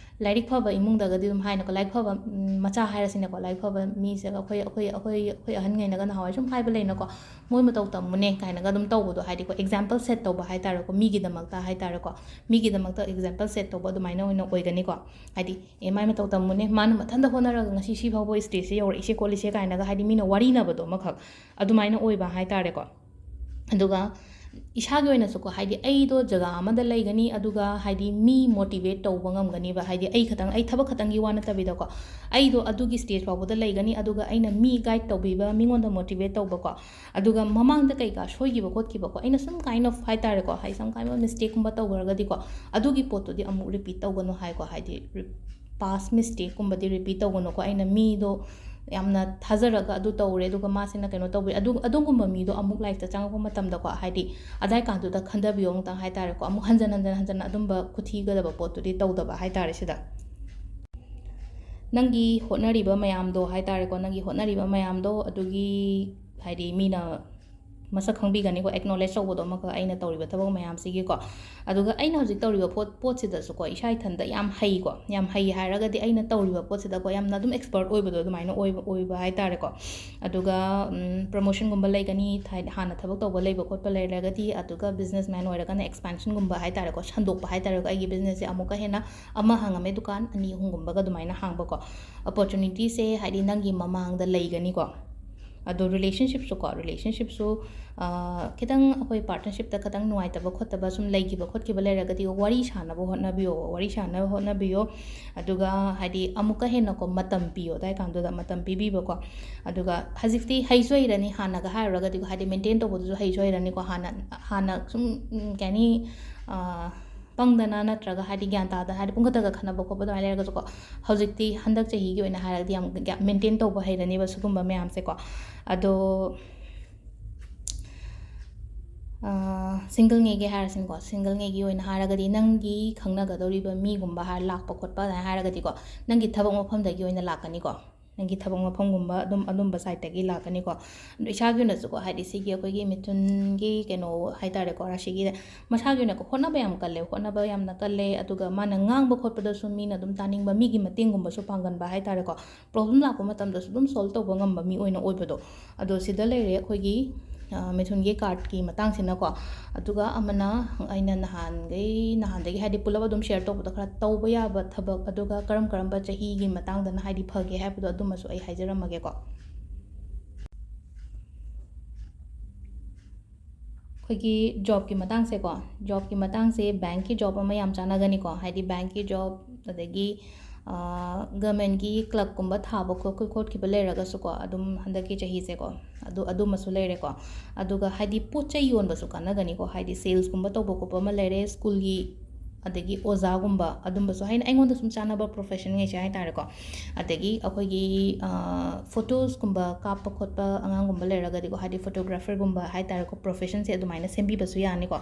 ꯂꯥꯏꯔꯤꯛ ꯐꯕ ꯏꯃꯨꯡꯗꯒꯗꯤ ꯑꯗꯨꯝ ꯍꯥꯏꯅꯀꯣ, ꯂꯥꯏꯔꯤꯛ ꯐꯕ, ꯎꯝ, ꯃꯆꯥ ꯍꯥꯏꯔꯁꯤꯅꯦꯀꯣ, ꯂꯥꯏꯔꯤꯛ ꯐꯕ ꯃꯤꯁꯦ ꯑꯩꯈꯣꯏ, ꯑꯩꯈꯣꯏ, ꯑꯩꯈꯣꯏ, ꯑꯩꯈꯣꯏ ꯑꯍꯟꯉꯩꯅꯒ ꯅꯍꯥꯟꯋꯥꯏ ꯁꯨꯝ ꯍꯥꯏꯕ ꯂꯩꯅꯀꯣ, "ꯃꯣꯏ ꯃꯇꯧ ꯇꯝꯃꯨꯅꯦ" ꯀꯥꯏꯅꯒ ꯑꯗꯨꯝ ꯇꯧꯕꯗꯣ, ꯍꯥꯏꯗꯤꯀꯣ, example set ꯇꯧꯕ ꯍꯥꯏ ꯇꯥꯔꯦꯀꯣ, ꯃꯤꯒꯤꯗꯃꯛꯇ ꯍꯥꯏ ꯇꯥꯔꯦꯀꯣ, ꯃꯤꯒꯤꯗꯃꯛꯇ example set ꯇꯧꯕ ꯑꯗꯨꯃꯥꯏꯅ ꯑꯣꯏꯅ ꯑꯣꯏꯒꯅꯤꯀꯣ꯫ ꯍꯥꯏꯗꯤ, "ꯑꯦ, ꯃꯥꯏ ꯃꯇꯧ ꯇꯝꯃꯨꯅꯦ, ꯃꯥꯅ ꯃꯊꯟꯇ ꯍꯣꯠꯅꯔꯒ ꯉꯁꯤ ꯁꯤ ꯐꯥꯎꯕ stageꯁꯦ ꯌꯧꯔꯛꯏꯁꯦ ꯈꯣꯠꯂꯤꯁꯦ" ꯀꯥꯏꯅꯒ, ꯍꯥꯏꯗꯤ, ꯃꯤꯅ ꯋꯥꯔꯤꯅꯕꯗꯣ ꯑꯃꯈꯛ ꯑꯗꯨꯃꯥꯏꯅ ꯑꯣꯏꯕ ꯍꯥꯏ ꯇꯥꯔꯦꯀꯣ꯫ ꯑꯗꯨꯒ ꯏꯁꯥꯒꯤ ꯑꯣꯏꯅꯁꯨꯀꯣ, ꯍꯥꯏꯗꯤ, ꯑꯩꯗꯣ ꯖꯒꯥ ꯑꯃꯗ ꯂꯩꯒꯅꯤ, ꯑꯗꯨꯒ, ꯍꯥꯏꯗꯤ, ꯃꯤ motivate ꯇꯧꯕ ꯉꯝꯒꯅꯤꯕ, ꯍꯥꯏꯗꯤ, ꯑꯩ ꯈꯇꯪ, ꯑꯩ ꯊꯕꯛ ꯈꯇꯪꯒꯤ ꯋꯥ ꯅꯠꯇꯕꯤꯗꯀꯣ, ꯑꯩꯗꯣ ꯑꯗꯨꯒꯤ stage ꯐꯥꯎꯕꯗ ꯂꯩꯒꯅꯤ, ꯑꯗꯨꯒ ꯑꯩꯅ ꯃꯤ guide ꯇꯧꯕꯤꯕ, ꯃꯤꯉꯣꯟꯗ motivate ꯇꯧꯕꯀꯣ, ꯑꯗꯨꯒ ꯃꯃꯥꯡꯗ ꯀꯩꯀꯥ ꯁꯣꯏꯈꯤꯕ ꯈꯣꯠꯈꯤꯕꯀꯣ, ꯑꯩꯅ some kind of ꯍꯥꯏ ꯇꯥꯔꯦꯀꯣ, ꯍꯥꯏꯗꯤ, some kind of mistakeꯀꯨꯝꯕ ꯇꯧꯈ꯭ꯔꯒꯗꯤꯀꯣ, ꯑꯗꯨꯒꯤ ꯄꯣꯠꯇꯨꯗꯤ ꯑꯃꯨꯛ repeat ꯇꯧꯒꯅꯨ ꯍꯥꯏꯀꯣ, ꯍꯥꯏꯗꯤ, re- ꯄꯥꯁ ꯃꯤꯁꯇꯦꯛꯀꯨꯝꯕꯗꯤ ꯔꯤꯄꯤꯠ ꯇꯧꯒꯅꯨꯀꯣ꯫ ꯑꯩꯅ ꯃꯤꯗꯣ ꯌꯥꯝꯅ ꯊꯥꯖꯔꯒ ꯑꯗꯨ ꯇꯧꯔꯦ, ꯑꯗꯨꯒ ꯃꯥꯁꯤꯅ ꯀꯩꯅꯣ ꯇꯧꯕꯤ, ꯑꯗꯨ, ꯑꯗꯨꯒꯨꯝꯕ ꯃꯤꯗꯣ ꯑꯃꯨꯛ ꯂꯥꯏꯐꯇ ꯆꯪꯉꯛꯄ ꯃꯇꯝꯗꯀꯣ, ꯍꯥꯏꯗꯤ ꯑꯗꯥꯏ ꯀꯥꯟꯗꯨꯗ ꯈꯟꯊꯕꯤꯌꯣ ꯑꯃꯨꯛꯇꯪ ꯍꯥꯏ ꯇꯥꯔꯦꯀꯣ꯫ ꯑꯃꯨꯛ ꯍꯟꯖꯟ ꯍꯟꯖꯟ ꯍꯟꯖꯟ ꯑꯗꯨꯝꯕ ꯈꯨꯊꯤꯒꯗꯕ ꯄꯣꯠꯇꯨꯗꯤ ꯇꯧꯗꯕ ꯍꯥꯏ ꯇꯥꯔꯦ ꯁꯤꯗ꯫ ꯅꯪꯒꯤ ꯍꯣꯠꯅꯔꯤꯕ ꯃꯌꯥꯝꯗꯣ ꯍꯥꯏ ꯇꯥꯔꯦꯀꯣ, ꯅꯪꯒꯤ ꯍꯣꯠꯅꯔꯤꯕ ꯃꯌꯥꯝꯗꯣ ꯑꯗꯨꯒꯤ ꯍꯥꯏꯗꯤ ꯃꯤꯅ ꯃꯁꯛ ꯈꯪꯕꯤꯒꯅꯤꯀꯣ, ꯑꯦꯛꯅꯣꯂꯦꯖ ꯇꯧꯕꯗꯣ ꯑꯃꯈꯛ ꯑꯩꯅ ꯇꯧꯔꯤꯕ ꯊꯕꯛ ꯃꯌꯥꯝꯁꯤꯒꯤꯀꯣ꯫ ꯑꯗꯨꯒ ꯑꯩꯅ ꯍꯧꯖꯤꯛ ꯇꯧꯔꯤꯕ ꯄꯣꯠ, ꯄꯣꯠꯁꯤꯗꯁꯨꯀꯣ, ꯏꯁꯥ ꯏꯊꯟꯇ ꯌꯥꯝ ꯍꯩꯀꯣ, ꯌꯥꯝ ꯍꯩ ꯍꯥꯏꯔꯒꯗꯤ ꯑꯩꯅ ꯇꯧꯔꯤꯕ ꯄꯣꯠꯁꯤꯗꯀꯣ ꯌꯥꯝꯅ ꯑꯗꯨꯝ ꯑꯦꯛꯁꯄꯔꯠ ꯑꯣꯏꯕꯗꯣ ꯑꯗꯨꯃꯥꯏꯅ ꯑꯣꯏꯕ, ꯑꯣꯏꯕ ꯍꯥꯏ ꯇꯥꯔꯦꯀꯣ꯫ ꯑꯗꯨꯒ ꯄ꯭ꯔꯃꯣꯁꯟꯒꯨꯝꯕ ꯂꯩꯒꯅꯤ, ꯊꯥꯏ-, ꯍꯥꯟꯅ ꯊꯕꯛ ꯇꯧꯕ ꯂꯩꯕ ꯈꯣꯠꯄ ꯂꯩꯔꯒꯗꯤ, ꯑꯗꯨꯒ ꯕꯤꯖꯤꯅꯦꯁ ꯃꯦꯟ ꯑꯣꯏꯔꯒꯅ ꯑꯦꯛꯁꯄꯥꯟꯁꯟꯒꯨꯝꯕ ꯍꯥꯏ ꯇꯥꯔꯦꯀꯣ, ꯁꯟꯗꯣꯛꯄ ꯍꯥꯏ ꯇꯥꯔꯦꯀꯣ, ꯑꯩꯒꯤ ꯕꯤꯖꯤꯅꯦꯁꯁꯦ ꯑꯃꯨꯛꯀ ꯍꯦꯟꯅ ꯑꯃ ꯍꯥꯡꯉꯝꯃꯦ ꯗꯨꯀꯥꯟ, ꯑꯅꯤ ꯑꯍꯨꯝꯒꯨꯝꯕꯒ ꯑꯗꯨꯃꯥꯏꯅ ꯍꯥꯡꯕꯀꯣ꯫ ꯑꯣꯄꯣꯔꯆꯨꯅꯤꯇꯤꯁꯦ ꯍꯥꯏꯗꯤ ꯅꯪꯒꯤ ꯃꯃꯥꯡꯗ ꯂꯩꯒꯅꯤꯀꯣ꯫ ꯑꯗꯣ ꯔꯤꯂꯦꯁꯟꯁꯤꯞꯁꯨꯀꯣ, ꯔꯤꯂꯦꯁꯟꯁꯤꯞꯁꯨ ꯈꯤꯇꯪ ꯑꯩꯈꯣꯏ ꯄꯥꯔꯠꯅꯔꯁꯤꯞꯇ ꯈꯤꯇꯪ ꯅꯨꯡꯉꯥꯏꯇꯕ ꯈꯣꯠꯇꯕ ꯁꯨꯝ ꯂꯩꯈꯤꯕ ꯈꯣꯠꯈꯤꯕ ꯂꯩꯔꯒꯗꯤ ꯋꯥꯔꯤ ꯁꯥꯟꯅꯕ ꯍꯣꯠꯅꯕꯤꯌꯣ, ꯋꯥꯔꯤ ꯁꯥꯟꯅꯕ ꯍꯣꯠꯅꯕꯤꯌꯣ꯫ ꯑꯗꯨꯒ ꯍꯥꯏꯗꯤ ꯑꯃꯨꯛꯀ ꯍꯦꯟꯅꯀꯣ ꯃꯇꯝ ꯄꯤꯌꯣ, ꯑꯗꯥꯏ ꯀꯥꯟꯗꯨꯗ ꯃꯇꯝ ꯄꯤꯕꯤꯕꯀꯣ꯫ ꯑꯗꯨꯒ ꯍꯧꯖꯤꯛꯇꯤ ꯍꯩꯁꯨ ꯍꯩꯔꯅꯤ, ꯍꯥꯟꯅꯒ ꯍꯥꯏꯔꯨꯔꯒꯗꯤ ꯍꯥꯏꯗꯤ ꯃꯦꯟꯇꯦꯟ ꯇꯧꯕꯗꯨꯁꯨ ꯍꯩꯁꯨ ꯍꯩꯔꯅꯤꯀꯣ꯫ ꯍꯥꯟꯅ, ꯍꯥꯟꯅ ꯁꯨꯝ, ꯎꯝ, ꯀꯩ ꯍꯥꯏꯅꯤ, ꯄꯪꯗꯅ ꯅꯠꯇ꯭ꯔꯒ ꯍꯥꯏꯗꯤ ꯒ꯭ꯌꯥꯟ ꯇꯥꯗꯅ ꯍꯥꯏꯗꯤ ꯄꯨꯡꯈꯛꯇꯒ ꯈꯟꯅꯕ ꯈꯣꯠꯄ ꯑꯗꯨꯃꯥꯏꯅ ꯂꯩꯔꯒꯁꯨꯀꯣ, ꯍꯧꯖꯤꯛꯇꯤ ꯍꯟꯗꯛ ꯆꯍꯤꯒꯤ ꯑꯣꯏꯅ ꯍꯥꯏꯔꯒꯗꯤ ꯌꯥꯝ ꯃꯦꯟꯇꯦꯟ ꯇꯧꯕ ꯍꯩꯔꯅꯦꯕ ꯁꯤꯒꯨꯝꯕ ꯃꯌꯥꯝꯁꯦꯀꯣ꯫ ꯑꯗꯣ ꯁꯤꯡꯒꯜ ꯅꯦꯒꯤ ꯍꯥꯏꯔꯁꯤꯅꯦꯀꯣ, ꯁꯤꯡꯒꯜ ꯅꯦꯒꯤ ꯑꯣꯏꯅ ꯍꯥꯏꯔꯒꯗꯤ ꯅꯪꯒꯤ ꯈꯪꯅꯒꯗꯧꯔꯤꯕ ꯃꯤꯒꯨꯝꯕ ꯍꯥꯏꯔ ꯂꯥꯛꯄ ꯈꯣꯠꯄ ꯑꯗꯨꯃꯥꯏꯅ ꯍꯥꯏꯔꯒꯗꯤꯀꯣ, ꯅꯪꯒꯤ ꯊꯕꯛ ꯃꯐꯝꯗꯒꯤ ꯑꯣꯏꯅ ꯂꯥꯛꯀꯅꯤꯀꯣ꯫ ꯅꯪꯒꯤ ꯊꯕꯛ ꯃꯐꯝꯒꯨꯝꯕ ꯑꯗꯨꯝ, ꯑꯗꯨꯝꯕ ꯁꯥꯏꯠꯇꯒꯤ ꯂꯥꯛꯀꯅꯤꯀꯣ꯫ ꯑꯗꯣ ꯏꯁꯥꯒꯤ ꯑꯣꯏꯅꯁꯨꯀꯣ, ꯍꯥꯏꯗꯤ ꯁꯤꯒꯤ ꯑꯩꯈꯣꯏꯒꯤ ꯃꯤꯊꯨꯟꯒꯤ ꯀꯩꯅꯣ ꯍꯥꯏ ꯇꯥꯔꯦꯀꯣ, ꯔꯥꯁꯤꯒꯤꯗ ꯃꯁꯥꯒꯤ ꯑꯣꯏꯅꯀꯣ ꯍꯣꯠꯅꯕ ꯌꯥꯝ ꯀꯜꯂꯦ, ꯍꯣꯠꯅꯕ ꯌꯥꯝꯅ ꯀꯜꯂꯦ꯫ ꯑꯗꯨꯒ ꯃꯥꯅ ꯉꯥꯡꯕ ꯈꯣꯠꯄꯗꯁꯨ ꯃꯤꯅ ꯑꯗꯨꯝ ꯇꯥꯅꯤꯡꯕ, ꯃꯤꯒꯤ ꯃꯇꯦꯡꯒꯨꯝꯕꯁꯨ ꯄꯥꯡꯒꯟꯕ ꯍꯥꯏ ꯇꯥꯔꯦꯀꯣ꯫ ꯄ꯭ꯔꯣꯕ꯭ꯂꯦꯝ ꯂꯥꯛꯄ ꯃꯇꯝꯗꯁꯨ ꯑꯗꯨꯝ ꯁꯣꯜꯕ ꯇꯧꯕ ꯉꯝꯕ ꯃꯤ ꯑꯣꯏꯅ ꯑꯣꯏꯕꯗꯣ꯫ ꯑꯗꯣ ꯁꯤꯗ ꯂꯩꯔꯦ ꯑꯩꯈꯣꯏꯒꯤ, ꯑ, ꯃꯤꯊꯨꯟꯒꯤ ꯀꯥꯔꯠꯀꯤ ꯃꯇꯥꯡꯁꯤꯅꯀꯣ꯫ ꯑꯗꯨꯒ ꯑꯃꯅ ꯑꯩꯅ ꯅꯍꯥꯟꯈꯩ, ꯅꯍꯥꯟꯗꯒꯤ ꯍꯥꯏꯗꯤ ꯄꯨꯂꯞ ꯑꯗꯨꯝ ꯁꯤꯌꯔ ꯇꯧꯕꯗ ꯈꯔ ꯇꯧꯕ ꯌꯥꯕ ꯊꯕꯛ, ꯑꯗꯨꯒ ꯀꯔꯝ ꯀꯔꯝꯕ ꯆꯍꯤꯒꯤ ꯃꯇꯥꯡꯗꯅ ꯍꯥꯏꯗꯤ ꯐꯒꯦ ꯍꯥꯏꯕꯗꯣ ꯑꯗꯨꯃꯁꯨ ꯑꯩ ꯍꯥꯏꯖꯔꯝꯃꯒꯦꯀꯣ꯫ ꯑꯩꯈꯣꯏꯒꯤ ꯖꯣꯕꯀꯤ ꯃꯇꯥꯡꯁꯦꯀꯣ, ꯖꯣꯕꯀꯤ ꯃꯇꯥꯡꯁꯦ ꯕꯦꯡꯛꯀꯤ ꯖꯣꯕ ꯑꯃ ꯌꯥꯝ ꯆꯥꯟꯅꯒꯅꯤꯀꯣ, ꯍꯥꯏꯗꯤ ꯕꯦꯡꯛꯀꯤ ꯖꯣꯕ, ꯑꯗꯒꯤ, ꯑ, ꯒꯃꯦꯟꯒꯤ ꯀ꯭ꯂꯔꯛꯀꯨꯝꯕ ꯊꯥꯕ ꯈꯣꯠ-, ꯈꯣꯠꯈꯤꯕ ꯂꯩꯔꯒꯁꯨꯀꯣ, ꯑꯗꯨꯝ ꯍꯟꯗꯛꯀꯤ ꯆꯍꯤꯁꯦꯀꯣ, ꯑꯗꯨ, ꯑꯗꯨꯃꯁꯨ ꯂꯩꯔꯦꯀꯣ꯫ ꯑꯗꯨꯒ ꯍꯥꯏꯗꯤ ꯄꯣꯠ ꯆꯩ ꯌꯣꯟꯕꯁꯨ ꯀꯥꯟꯅꯒꯅꯤꯀꯣ, ꯍꯥꯏꯗꯤ ꯁꯦꯜꯁꯀꯨꯝꯕ ꯇꯧꯕ ꯈꯣꯠꯄ ꯑꯃ ꯂꯩꯔꯦ, ꯁ꯭ꯀꯨꯜꯒꯤ, ꯑꯗꯒꯤ ꯑꯣꯖꯥꯒꯨꯝꯕ ꯑꯗꯨꯝꯕꯁꯨ, ꯍꯥꯏꯅ ꯑꯩꯉꯣꯟꯗ ꯁꯨꯝ ꯆꯥꯟꯅꯕ profession ꯉꯩꯁꯦ ꯍꯥꯏ ꯇꯥꯔꯦꯀꯣ꯫ ꯑꯗꯒꯤ ꯑꯩꯈꯣꯏꯒꯤ, ꯑ, photos ꯀꯨꯝꯕ ꯀꯥꯞꯄ ꯈꯣꯠꯄ ꯑꯉꯥꯡꯒꯨꯝꯕ ꯂꯩꯔꯒꯗꯤꯀꯣ, ꯍꯥꯏꯗꯤ photographer ꯒꯨꯝꯕ ꯍꯥꯏ ꯇꯥꯔꯦꯀꯣ, profession ꯁꯦ ꯑꯗꯨꯃꯥꯏꯅ ꯁꯦꯝꯕꯤꯕꯁꯨ ꯌꯥꯅꯤꯀꯣ꯫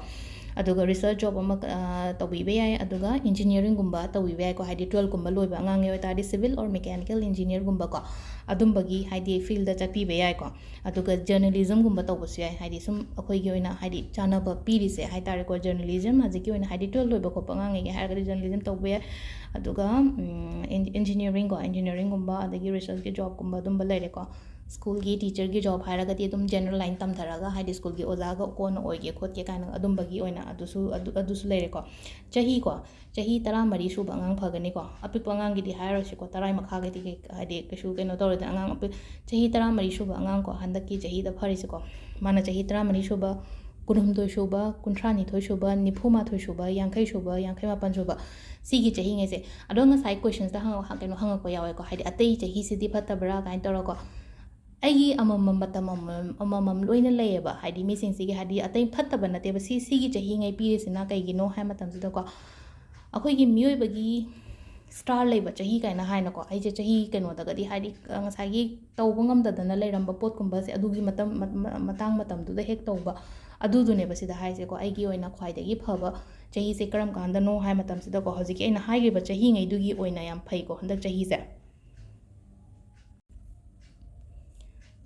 ꯑꯗꯨꯒ research job ꯑꯃ, ꯑ, ꯇꯧꯕꯤꯕ ꯌꯥꯏ꯫ ꯑꯗꯨꯒ engineering ꯒꯨꯝꯕ ꯇꯧꯕꯤꯕ ꯌꯥꯏꯀꯣ, ꯍꯥꯏꯗꯤ twelve ꯀꯨꯝꯕ ꯂꯣꯏꯕ ꯑꯉꯥꯡꯒꯤ ꯑꯣꯏꯇꯥꯔꯗꯤ civil or mechanical engineer ꯒꯨꯝꯕꯀꯣ, ꯑꯗꯨꯝꯕꯒꯤ ꯍꯥꯏꯗꯤ field ꯗ ꯆꯠꯄꯤꯕ ꯌꯥꯏꯀꯣ꯫ ꯑꯗꯨꯒ journalism ꯒꯨꯝꯕ ꯇꯧꯕꯁꯨ ꯌꯥꯏ, ꯍꯥꯏꯗꯤ ꯁꯨꯝ ꯑꯩꯈꯣꯏꯒꯤ ꯑꯣꯏꯅ ꯍꯥꯏꯗꯤ ꯆꯥꯟꯅꯕ ꯄꯤꯔꯤꯁꯦ ꯍꯥꯏ ꯇꯥꯔꯦꯀꯣ꯫ Journalism ꯍꯧꯖꯤꯛꯀꯤ ꯑꯣꯏꯅ ꯍꯥꯏꯗꯤ twelve ꯂꯣꯏꯕ ꯈꯣꯠꯄ ꯑꯉꯥꯡꯉꯩꯒꯤ ꯍꯥꯏꯔꯒꯗꯤ journalism ꯇꯧꯕ ꯌꯥꯏ꯫ ꯑꯗꯨꯒ, ꯎꯝ, en-, engineering ꯀꯣ, engineering ꯒꯨꯝꯕ, ꯑꯗꯒꯤ research ꯀꯤ job ꯀꯨꯝꯕ ꯑꯗꯨꯝꯕ ꯂꯩꯔꯦꯀꯣ꯫ School ꯒꯤ teacher ꯒꯤ job ꯍꯥꯏꯔꯒꯗꯤ ꯑꯗꯨꯝ general line ꯇꯝꯊꯔꯒ, ꯍꯥꯏꯗꯤ school ꯒꯤ ꯑꯣꯖꯥꯒ ꯀꯣꯟꯅ ꯑꯣꯏꯒꯦ ꯈꯣꯠꯀꯦ ꯀꯥꯏꯅ ꯑꯗꯨꯝꯕꯒꯤ ꯑꯣꯏꯅ ꯑꯗꯨꯁꯨ, ꯑꯗꯨ, ꯑꯗꯨꯁꯨ ꯂꯩꯔꯦꯀꯣ꯫ ꯆꯍꯤ ꯀꯣ, ꯆꯍꯤ ꯇꯔꯥꯃꯔꯤ ꯁꯨꯕ ꯑꯉꯥꯡ ꯐꯒꯅꯤꯀꯣ꯫ ꯑꯄꯤꯛꯄ ꯑꯉꯥꯡꯒꯤꯗꯤ ꯍꯥꯏꯔꯔꯣꯏꯁꯤꯀꯣ, ꯇꯔꯥ ꯃꯈꯥꯒꯤꯗꯤ ꯀꯩ-, ꯍꯥꯏꯗꯤ ꯀꯩꯁꯨ ꯀꯩꯅꯣ ꯇꯧꯔꯣꯏꯗ꯫ ꯑꯉꯥꯡ ꯑꯄꯤꯛ-, ꯆꯍꯤ ꯇꯔꯥꯃꯔꯤ ꯁꯨꯕ ꯑꯉꯥꯡ ꯀꯣ, ꯍꯟꯗꯛꯀꯤ ꯆꯍꯤꯗ ꯐꯔꯤꯁꯦꯀꯣ, ꯃꯥꯅ ꯆꯍꯤ ꯇꯔꯥꯃꯔꯤ ꯁꯨꯕ, ꯀꯨꯟꯍꯨꯝꯗꯣꯏ ꯁꯨꯕ, ꯀꯨꯟꯊ꯭ꯔꯥꯅꯤꯊꯣꯏ ꯁꯨꯕ, ꯅꯤꯐꯨ ꯃꯥꯊꯣꯏ ꯁꯨꯕ, ꯌꯥꯡꯈꯩ ꯁꯨꯕ, ꯌꯥꯡꯈꯩ ꯃꯥꯄꯟ ꯁꯨꯕ, ꯁꯤꯒꯤ ꯆꯍꯤꯉꯩꯁꯦ꯫ ꯑꯗꯣ ꯉꯁꯥꯏ questions ꯇ ꯍꯪꯉ-, ꯀꯩꯅꯣ ꯍꯪꯉꯛꯄ ꯌꯥꯎꯋꯦꯀꯣ, ꯍꯥꯏꯗꯤ ꯑꯇꯩ ꯆꯍꯤꯁꯤꯗꯤ ꯐꯠꯇꯕ꯭ꯔꯥ ꯀꯥꯏꯅ ꯇꯧꯔꯀꯣ꯫ ꯑꯩꯒꯤ ꯑꯃꯃꯝ ꯃꯇꯝ ꯑꯃꯃꯝ, ꯑꯃꯃꯝ ꯂꯣꯏꯅ ꯂꯩꯌꯦꯕ, ꯍꯥꯏꯗꯤ ꯃꯤꯁꯤꯡꯁꯤꯒꯤ, ꯍꯥꯏꯗꯤ ꯑꯇꯩ ꯐꯠꯇꯕ ꯅꯠꯇꯦꯕ, ꯁꯤ, ꯁꯤꯒꯤ ꯆꯍꯤꯉꯩ ꯄꯤꯔꯤꯁꯤꯅ ꯀꯩꯒꯤꯅꯣ ꯍꯥꯏ ꯃꯇꯝꯁꯤꯗꯀꯣ, ꯑꯩꯈꯣꯏꯒꯤ ꯃꯤꯑꯣꯏꯕꯒꯤ star ꯂꯩꯕ ꯆꯍꯤ ꯀꯥꯏꯅ ꯍꯥꯏꯅꯀꯣ, ꯑꯩꯁꯦ ꯆꯍꯤ ꯀꯩꯅꯣꯗꯒꯗꯤ, ꯍꯥꯏꯗꯤ, ꯑ, ꯉꯁꯥꯏꯒꯤ ꯇꯧꯕ ꯉꯝꯗꯗꯅ ꯂꯩꯔꯝꯕ ꯄꯣꯠꯀꯨꯝꯕꯁꯦ ꯑꯗꯨꯒꯤ ꯃꯇꯝ, ꯃ-, ꯃ-, ꯃꯇꯥꯡ ꯃꯇꯝꯗꯨꯗ ꯍꯦꯛ ꯇꯧꯕ, ꯑꯗꯨꯗꯨꯅꯦꯕ ꯁꯤꯗ ꯍꯥꯏꯁꯦꯀꯣ꯫ ꯑꯩꯒꯤ ꯑꯣꯏꯅ ꯈ꯭ꯋꯥꯏꯗꯒꯤ ꯐꯕ ꯆꯍꯤꯁꯦ ꯀꯔꯝ ꯀꯥꯟꯗꯅꯣ ꯍꯥꯏ ꯃꯇꯝꯁꯤꯗꯀꯣ, ꯍꯧꯖꯤꯛꯀꯤ ꯑꯩꯅ ꯍꯥꯏꯈ꯭ꯔꯤꯕ ꯆꯍꯤꯉꯩꯗꯨꯒꯤ ꯑꯣꯏꯅ ꯌꯥꯝ ꯐꯩꯀꯣ ꯍꯟꯗꯛ ꯆꯍꯤꯁꯦ꯫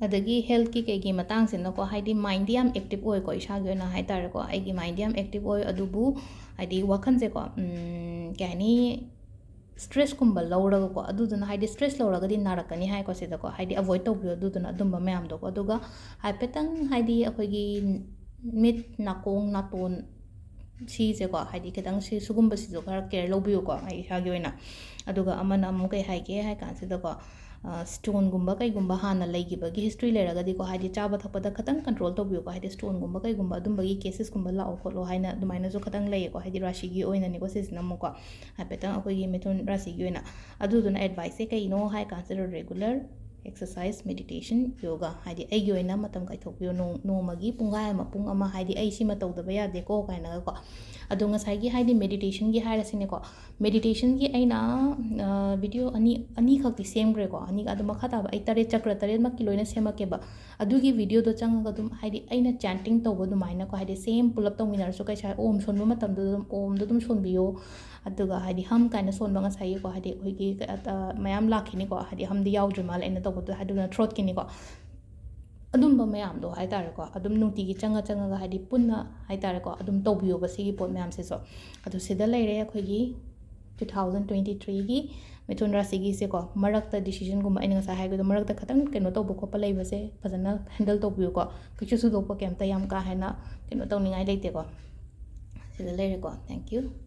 ꯑꯗꯒꯤ health ꯀꯤ ꯀꯩꯒꯤ ꯃꯇꯥꯡꯁꯤꯅꯀꯣ, ꯍꯥꯏꯗꯤ mind ꯗꯤ ꯌꯥꯝ active ꯑꯣꯏꯀꯣ, ꯏꯁꯥꯒꯤ ꯑꯣꯏꯅ ꯍꯥꯏ ꯇꯥꯔꯦꯀꯣ, ꯑꯩꯒꯤ mind ꯗꯤ ꯌꯥꯝ active ꯑꯣꯏ꯫ ꯑꯗꯨꯕꯨ ꯍꯥꯏꯗꯤ ꯋꯥꯈꯜꯁꯦꯀꯣ, ꯎꯝ, ꯀꯩ ꯍꯥꯏꯅꯤ, stress ꯀꯨꯝꯕ ꯂꯧꯔꯒꯀꯣ, ꯑꯗꯨꯗꯨꯅ ꯍꯥꯏꯗꯤ stress ꯂꯧꯔꯒꯗꯤ ꯅꯥꯔꯛꯀꯅꯤ ꯍꯥꯏꯀꯣ ꯁꯤꯗꯀꯣ, ꯍꯥꯏꯗꯤ avoid ꯇꯧꯕꯤꯌꯣ ꯑꯗꯨꯗꯨꯅ ꯑꯗꯨꯝꯕ ꯃꯌꯥꯝꯗꯣꯀꯣ꯫ ꯑꯗꯨꯒ ꯍꯥꯏꯐꯦꯠꯇꯪ ꯍꯥꯏꯗꯤ ꯑꯩꯈꯣꯏꯒꯤ ꯃꯤꯠ, ꯅꯥꯀꯣꯡ, ꯅꯥꯇꯣꯟ, ꯁꯤꯁꯦꯀꯣ, ꯍꯥꯏꯗꯤ ꯈꯤꯇꯪ ꯁꯤ, ꯁꯤꯒꯨꯝꯕꯁꯤꯁꯨ ꯈꯔ care ꯂꯧꯕꯤꯌꯨꯀꯣ, ꯑꯩ ꯏꯁꯥꯒꯤ ꯑꯣꯏꯅ꯫ ꯑꯗꯨꯒ ꯑꯃꯅ ꯑꯃꯨꯛ ꯀꯩ ꯍꯥꯏꯒꯦ ꯍꯥꯏ ꯀꯥꯟꯁꯤꯗꯀꯣ, ꯑ, stone ꯒꯨꯝꯕ ꯀꯩꯒꯨꯝꯕ ꯍꯥꯟꯅ ꯂꯩꯈꯤꯕꯒꯤ history ꯂꯩꯔꯒꯗꯤꯀꯣ, ꯍꯥꯏꯗꯤ ꯆꯥꯕ ꯊꯛꯄꯗ ꯈꯤꯇꯪ control ꯇꯧꯕꯤꯌꯨꯀꯣ, ꯍꯥꯏꯗꯤ stone ꯒꯨꯝꯕ ꯀꯩꯒꯨꯝꯕ ꯑꯗꯨꯝꯕꯒꯤ cases ꯀꯨꯝꯕ ꯂꯥꯛꯑꯣ ꯈꯣꯠꯂꯣ ꯍꯥꯏꯅ ꯑꯗꯨꯃꯥꯏꯅꯁꯨ ꯈꯤꯇꯪ ꯂꯩꯌꯦꯀꯣ, ꯍꯥꯏꯗꯤ ꯔꯥꯁꯤꯒꯤ ꯑꯣꯏꯅꯅꯤꯀꯣ ꯁꯤꯁꯤꯅ ꯑꯃꯨꯛꯀꯣ, ꯍꯥꯏꯐꯦꯠꯇꯪ ꯑꯩꯈꯣꯏꯒꯤ ꯃꯤꯊꯨꯟ ꯔꯥꯁꯤꯒꯤ ꯑꯣꯏꯅ꯫ ꯑꯗꯨꯗꯨꯅ advice ꯁꯦ ꯀꯩꯅꯣ ꯍꯥꯏ ꯀꯥꯟꯁꯤꯗ regular ꯑꯦꯛꯁꯔꯁꯥꯏꯁ, ꯃꯦꯗꯤꯇꯦꯁꯟ, ꯌꯣꯒꯥ꯫ ꯍꯥꯏꯗꯤ ꯑꯩꯒꯤ ꯑꯣꯏꯅ ꯃꯇꯝ ꯀꯥꯏꯊꯣꯛꯄꯤꯌꯣ, ꯅꯣꯡ-, ꯅꯣꯡꯃꯒꯤ ꯄꯨꯡꯈꯥꯏ ꯑꯃ, ꯄꯨꯡ ꯑꯃ, ꯍꯥꯏꯗꯤ ꯑꯩ ꯁꯤꯃ ꯇꯧꯗꯕ ꯌꯥꯗꯦꯀꯣ ꯀꯥꯏꯅꯒꯀꯣ꯫ ꯑꯗꯣ ꯉꯁꯥꯏꯒꯤ ꯍꯥꯏꯗꯤ ꯃꯦꯗꯤꯇꯦꯁꯟꯒꯤ ꯍꯥꯏꯔꯁꯤꯅꯦꯀꯣ, ꯃꯦꯗꯤꯇꯦꯁꯟꯒꯤ ꯑꯩꯅ, ꯑ, ꯚꯤꯗꯤꯑꯣ ꯑꯅꯤ, ꯑꯅꯤꯈꯛꯇꯤ ꯁꯦꯝꯈ꯭ꯔꯦꯀꯣ꯫ ꯑꯅꯤ, ꯑꯗꯣ ꯃꯈꯥ ꯇꯥꯕ ꯑꯩ ꯇꯔꯦꯠ, ꯆꯀ꯭ꯔ ꯇꯔꯦꯠꯃꯛꯀꯤ ꯂꯣꯏꯅ ꯁꯦꯝꯃꯛꯀꯦꯕ꯫ ꯑꯗꯨꯒꯤ ꯚꯤꯗꯤꯑꯣꯗꯣ ꯆꯪꯉꯒ ꯑꯗꯨꯝ ꯍꯥꯏꯗꯤ ꯑꯩꯅ ꯆꯦꯟꯇꯤꯡ ꯇꯧꯕ ꯑꯗꯨꯃꯥꯏꯅꯀꯣ, ꯍꯥꯏꯗꯤ ꯁꯦꯝ ꯄꯨꯂꯞ ꯇꯧꯃꯤꯟꯅꯔꯁꯨ ꯀꯩꯁꯨ ꯍꯥꯏ-, ꯑꯣꯝ ꯁꯣꯟꯕ ꯃꯇꯝꯗꯨꯗ ꯑꯗꯨꯝ ꯑꯣꯝꯗꯣ ꯑꯗꯨꯝ ꯁꯣꯟꯕꯤꯌꯣ꯫ ꯑꯗꯨꯒ ꯍꯥꯏꯗꯤ ꯍꯝ ꯀꯥꯏꯅ ꯁꯣꯟꯕ ꯉꯁꯥꯏꯒꯤꯀꯣ, ꯍꯥꯏꯗꯤ ꯑꯩꯈꯣꯏꯒꯤ, ꯑ, ꯃꯌꯥꯝ ꯂꯥꯛꯈꯤꯅꯤꯀꯣ, ꯍꯥꯏꯗꯤ ꯍꯝꯗꯤ ꯌꯥꯎꯗ꯭ꯔꯤ ꯃꯥꯜꯂꯦ ꯑꯩꯅ ꯇꯧꯕꯗꯣ, ꯑꯗꯨꯅ ꯊ꯭ꯔꯣꯠꯀꯤꯅꯤꯀꯣ꯫ ꯑꯗꯨꯝꯕ ꯃꯌꯥꯝꯗꯣ ꯍꯥꯏ ꯇꯥꯔꯦꯀꯣ, ꯑꯗꯨꯝ ꯅꯨꯡꯇꯤꯒꯤ ꯆꯪꯉ ꯆꯪꯉꯒ ꯍꯥꯏꯗꯤ ꯄꯨꯟꯅ ꯍꯥꯏ ꯇꯥꯔꯦꯀꯣ, ꯑꯗꯨꯝ ꯇꯧꯕꯤꯌꯣꯕ ꯁꯤꯒꯤ ꯄꯣꯠ ꯃꯌꯥꯝꯁꯤꯁꯨ꯫ ꯑꯗꯨ ꯁꯤꯗ ꯂꯩꯔꯦ ꯑꯩꯈꯣꯏꯒꯤ two thousand twenty threeꯒꯤ ꯃꯤꯊꯨꯟ ꯔꯥꯁꯤꯒꯤꯁꯦꯀꯣ꯫ ꯃꯔꯛꯇ ꯗꯤꯁꯤꯖꯟꯒꯨꯝꯕ, ꯑꯩꯅ ꯉꯁꯥꯏ ꯍꯥꯏꯕꯗꯣ, ꯃꯔꯛꯇ ꯈꯤꯇꯪ ꯀꯩꯅꯣ ꯇꯧꯕ ꯈꯣꯠꯄ ꯂꯩꯕꯁꯦ ꯐꯖꯅ ꯍꯦꯟꯗꯜ ꯇꯧꯕꯤꯌꯨꯀꯣ꯫ ꯀꯩꯁꯨ ꯁꯨꯗꯣꯛꯄ ꯀꯩꯝꯇ ꯌꯥꯝ ꯀꯥ ꯍꯦꯟꯅ ꯀꯩꯅꯣ ꯇꯧꯅꯤꯡꯉꯥꯏ ꯂꯩꯇꯦꯀꯣ꯫ ꯁꯤꯗ ꯂꯩꯔꯦꯀꯣ꯫ Thank you꯫